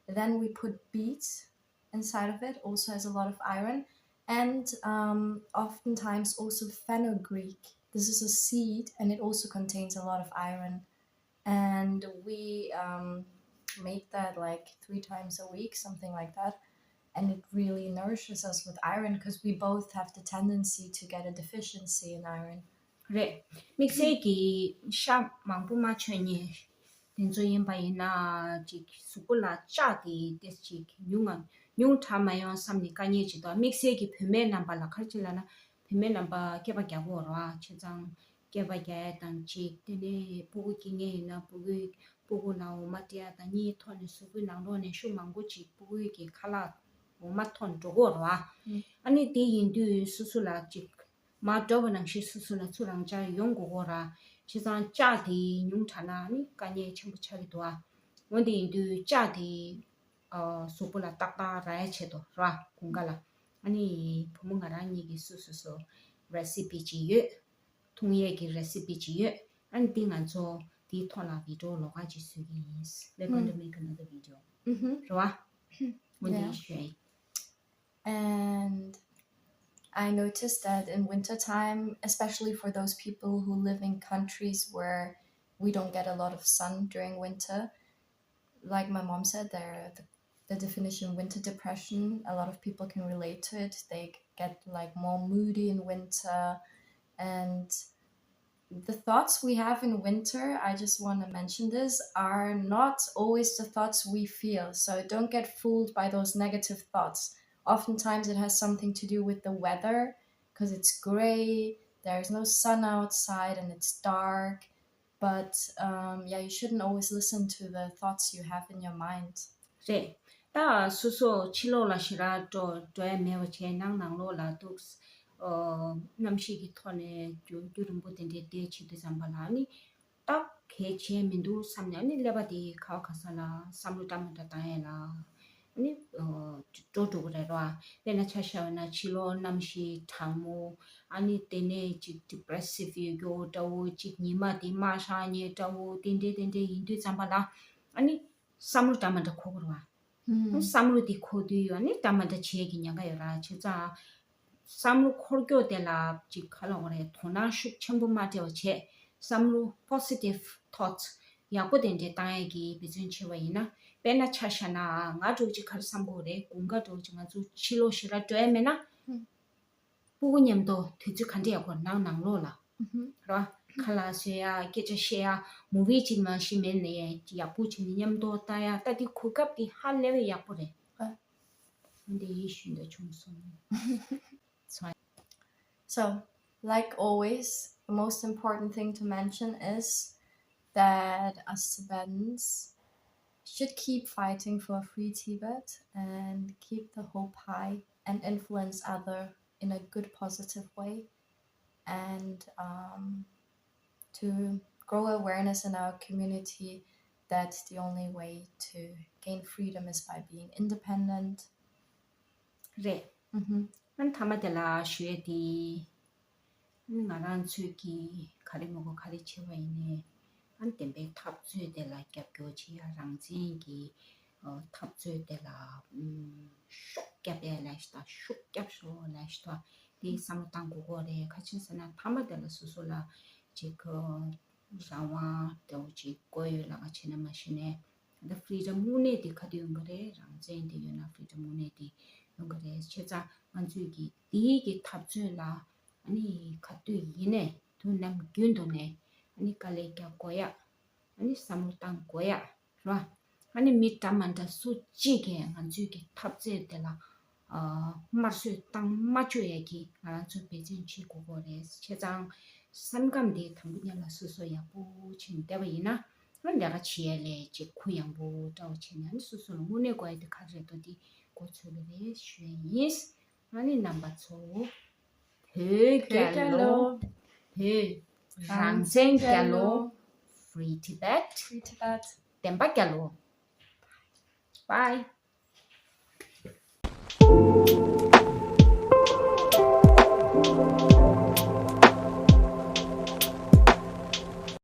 Then we put beets inside of it, also has a lot of iron. And um, oftentimes also fenugreek. This is a seed, and it also contains a lot of iron. And we um, make that like three times a week, something like that. And it really nourishes us with iron because we both have the tendency to get a deficiency in iron. རེད། དམིགས་བསལ་གྱི་ཤ་མང་པོ་མ་མཆོད་མཁན་དེ་ཚོ་ཡིན་པ་ཡིན་ན་ཅིག་གཟུགས་པོ་ལ་ལྕགས་དེ་ཏོག་ཙམ་ཅིག་ཉུང་ང་ཉུང་དྲགས་མ་ཡོང་བསམ་ནས་དཀའ་ངལ་ཅིག་འདུག་དམིགས་བསལ་གྱི་བུད་མེད་རྣམ་པ་ལ་ག་རེ་ཅིག་ལབ་ན། བུད་མེད་རྣམ་པ་སྐེད་པ་རྒྱག་དགོས་རེད་བ། བྱས་ཙང་སྐེད་པ་རྒྱག་ཡ་དང་གཅིག་དེ་ནས་སྤུ་གུ་སྐྱེ་མཁན་ཡིན་ན་སྤུ་གུའི་སྤུ་གུ་ལ་འོ་མ་སྤྲད་ཡ་དང་གཉིས་ཐོག་ནས་གཟུགས་པོའི་ནང་ལོགས་ནས་ཤུགས་མང་པོ་ཅིག་སྤུ་གུའི་གི་ཁ་ལག་འོ་མ་ཐོག་ནས་འགྲོ་གི་ཡོད་རེད་བ། ཨ་ནི་དེ་ཡིན་དུས་སོ་སོ་ལ་ཅིག་མར་འགྲོ་བ་ནང་བཞིན་སོ་སོ་ལ་ཚུར་རང་འཇགས་ཡོང་དགོས་ཀྱི་ཡོད་རེད། བྱས་ཙང་ལྕགས་དེ་ཉུང་དྲགས་ན་ཨ་ནི་དཀའ་ངལ་ཆེན་པོ་ཆགས་ཀྱི་འདུག་བ། འོན་ཏེ་ཡིན་དུས་ལྕགས་དེ་ཨ་གཟུགས་པོ་ལ་ཏག་ཏག་རག་ཡ་ཆེད་དུ་རེད་བ། དགུན་ཁ་ལ་ཨ་ནི་བུ་མོ་ང་རང་གཉིས་ཀྱི་སོ་སོ་སོ་རེ་སི་པི་ཅིག་ཡོད། འཐུང་ཡས་ཀྱི་རེ་སི་པི་ཅིག་ཡོད། ཨ་ནི་འདི་ང་ཚོ་འདིའི་ཐོག་ལ་བི་ཌི་ཡོ་ལོགས་ཀ་ཅིག་བཟོ་གི་ཡིན། We're going to make another video. རེད་བ། འོ་འདི་ཞུ་ཡིན། And I noticed that in winter time, especially for those people who live in countries where we don't get a lot of sun during winter, like my mom said, there the, the definition winter depression, a lot of people can relate to it. They get like more moody in winter, and the thoughts we have in winter, I just want to mention this, are not always the thoughts we feel. So don't get fooled by those negative thoughts. Oftentimes it has something to do with the weather, because it's gray, there's no sun outside, and it's dark. But um, yeah, you shouldn't always listen to the thoughts you have in your mind. རེད། ད་སོ་སོ་ཕྱི་ལོགས་ལ་ཞེ་དྲག་འགྲོ་འགྲོ་ཡ་མེད་པ་བྱས་ནང་ནང་ལོགས་ལ་འདུག་ཨོ། གནམ་གཤིས་ཀྱི་ཐོག་ནས་རྒྱུན་རྒྱུན་རིང་པོ་དེ་འདྲའི་བསྡད་བྱེད་དུས་ཙམ་པ་ལ་ནི་ད་ གལ་ཆེ་མི་འདུག་བསམ་ནས་ཨ་ནི་ཀླད་པ་དེ་ག་བ་ག་ས་ལ་བསམ་བློ་འདྲ་མི་འདྲ་བཏང་ཡས་ལ་ཨ་ནི་འགྲོ་འགྲོ་གི་རེད་རོ། དཔེར་ན་ཆ་བཞག་པ་ན་ཕྱི་ལོགས་གནམ་གཤིས་གྲང་མོ། ཨ་ནི་དེ་ནས་ཅིག་depressive ཡོད་རྒྱུ་འདྲ་བོ། ཅིག་ཉི་མ་དེ་དམར་ཤར་ཉེ་འདྲ་བོ། དེ་འདྲས་དེ་འདྲས་ཡིན་དུས་ཙམ་པ་ལ་ཨ་ནི་བསམ་བློ་འདྲ་མི་འདྲ་འཁོར་གི་རེད་བ། ཨུམ། བསམ་བློ་དེ་འཁོར་དུས་ཡོད་ནི་འདྲ་མི་འདྲ་བྱེད་ཀྱི་ཉེན་ཁ་ཡོད་ར། བྱས་ཙང་བསམ་བློ་འཁོར་སྐྱོ་དེ་ལ་ཅིག་ག་ལ་འོ་རེད། དོ་སྣང་ཤུགས་ཆེན་པོ་མ་སྤྲད་པ་བྱས། བསམ་བློ་positive thoughts ཡག་པོ་དེ་འདྲས་བཏང་ཡས་ཀྱི་འབད་བརྩོན་བྱས་པ་ཡིན་ན། དཔེར་ན་ཆ་བཞག་ན་ང་འདྲ་བོ་ཅིག་ག་རེ་བསམ་གྱི་ཡོད་རེད། དགུན་ཁ་འདྲ་བོ་ཅིག་ང་ཚོ་ཕྱི་ལོགས་ཞེ་དྲག་འགྲོ་ཡས་མེད་ན། ཨུམ། སྤུ་གུ་མཉམ་དུ་དུས་ཚོད་ག་འདྲ་ཡག་པོ་ནང་ནང་ལོགས་ལ། ཨུ་ཧུ། ར། ཁ་ལག་བཟོ་ཡ། སྐད་ཆ་བཤད་ཡ། movie ཅིག་མ་གཞི་མེད་ན་ཡང་ཡག་པོ་བྱས་ནས་མཉམ་དུ་ལྟ་ཡ། ད་དེ་གོ་སྐབས་དེ་ཧ་ལས་པའི་ཡག་པོ་རེད། ཨ། འདི་ཡིད་ཞུ་འདོད་བྱུང་སོང་། So, like always, the most important thing to mention is that us Tibetans should keep fighting for free Tibet and keep the hope high and influence other in a good, positive way, and um, to grow awareness in our community that the only way to gain freedom is by being independent. རེད། ཨུ་ཧུ། ཨ་ནི་མཐའ་མ་དེ་ལ་ཞུ་ཡས་དེ། ཨ་ནི་ང་རང་ཚོས་ཀྱིས་ག་རེ་མི་དགོས་ག་རེ་བྱས་པ་ཡིན་ནའི། ཨ་ནི་བདེན་པའི་འཐབ་རྩོད་དེ་ལ་རྒྱབ་སྐྱོར་བྱེད་ཡ། རང་བཙན་གྱི་ཨ་འཐབ་རྩོད་དེ་ལ་ཨུམ་ཤུགས་རྒྱབ་ཡ་ལབ་ཤོག་དང་། ཤུགས་རྒྱབ་ཤོག་ལབ་ཤོག་དང་། དེ་བསམ་བློ་བཏང་དགོས་ཀྱི་རེད། ག་ཅི་ཟེར་ན་མཐའ་མ་དེ་ལ་སོ་སོ་ལ་ཅིག་གི་རང་དབང་འདྲ་བོ་ཅིག་དགོས་ཡོད་ལ། ག་བྱས་ན་མ་གཞི་ནས་ད་freedom དངོས་གནས་དེ་ག་དུས་ཡོང་གི་རེད། རང་བཙན་དེ་ཡོད་ན་freedom དངོས་གནས་དེ་ཡོང་གི་རེད། བྱས་ཙང་ང་ཚོས་ཀྱིས་དེའི་གི་འཐབ་རྩོད་ལ་ཨ་ནི་ག་དུས་ཡིན་ནའི་དུས་ནམ་རྒྱུན་དུ་ནས་ཨ་ནི་དཀའ་ལས་རྒྱག་དགོས་ཡ། ཨ་ནི་བསམ་བློ་བཏང་དགོས་ཡ་རེད་བ། ཨ་ནི་མི་འདྲ་མ་འདྲ་སུ་གཅིག་གིས་ང་ཚོའི་གི་འཐབ་རྩོད་དེ་ལ་ཨ་དམར་གསོད་བཏང་མ་བཅུག་ཡ་གི་ང་རང་ཚོས་འབད་བརྩོན་བྱེད་དགོས་ཀྱི་རེད། བྱས་ཙང་སེམས་ཁམས་དེ་དང་པོ་ཉིད་ལ་སོ་སོ་ཡག་པོ་བྱས་ནས་བསྡད་པ་ཡིན་ན། ཨ་ལས་ཀ་བྱེད་ཡ་ལས་ཅིག་གུ་ཡངས་པོ་འདྲ་བོ་བྱས་ནས། ཨ་ནི་སོ་སོ་ལ་དངོས་གནས་དགོས་ཡ་དེ་ག་རེ་རེད་འདུག་དེ་མགོ་ཚོད་ཀྱི་རེད་ཞུ་ཡ་ཡིན། ཨ་ནི་རྣམ་པ་ཚོ། བོད་རྒྱལ་ལོ། བོད་རང་བཙན་རྒྱལ་ལོ། Free Tibet། Free Tibet། བདེན་པ་རྒྱལ་ལོ། Bye།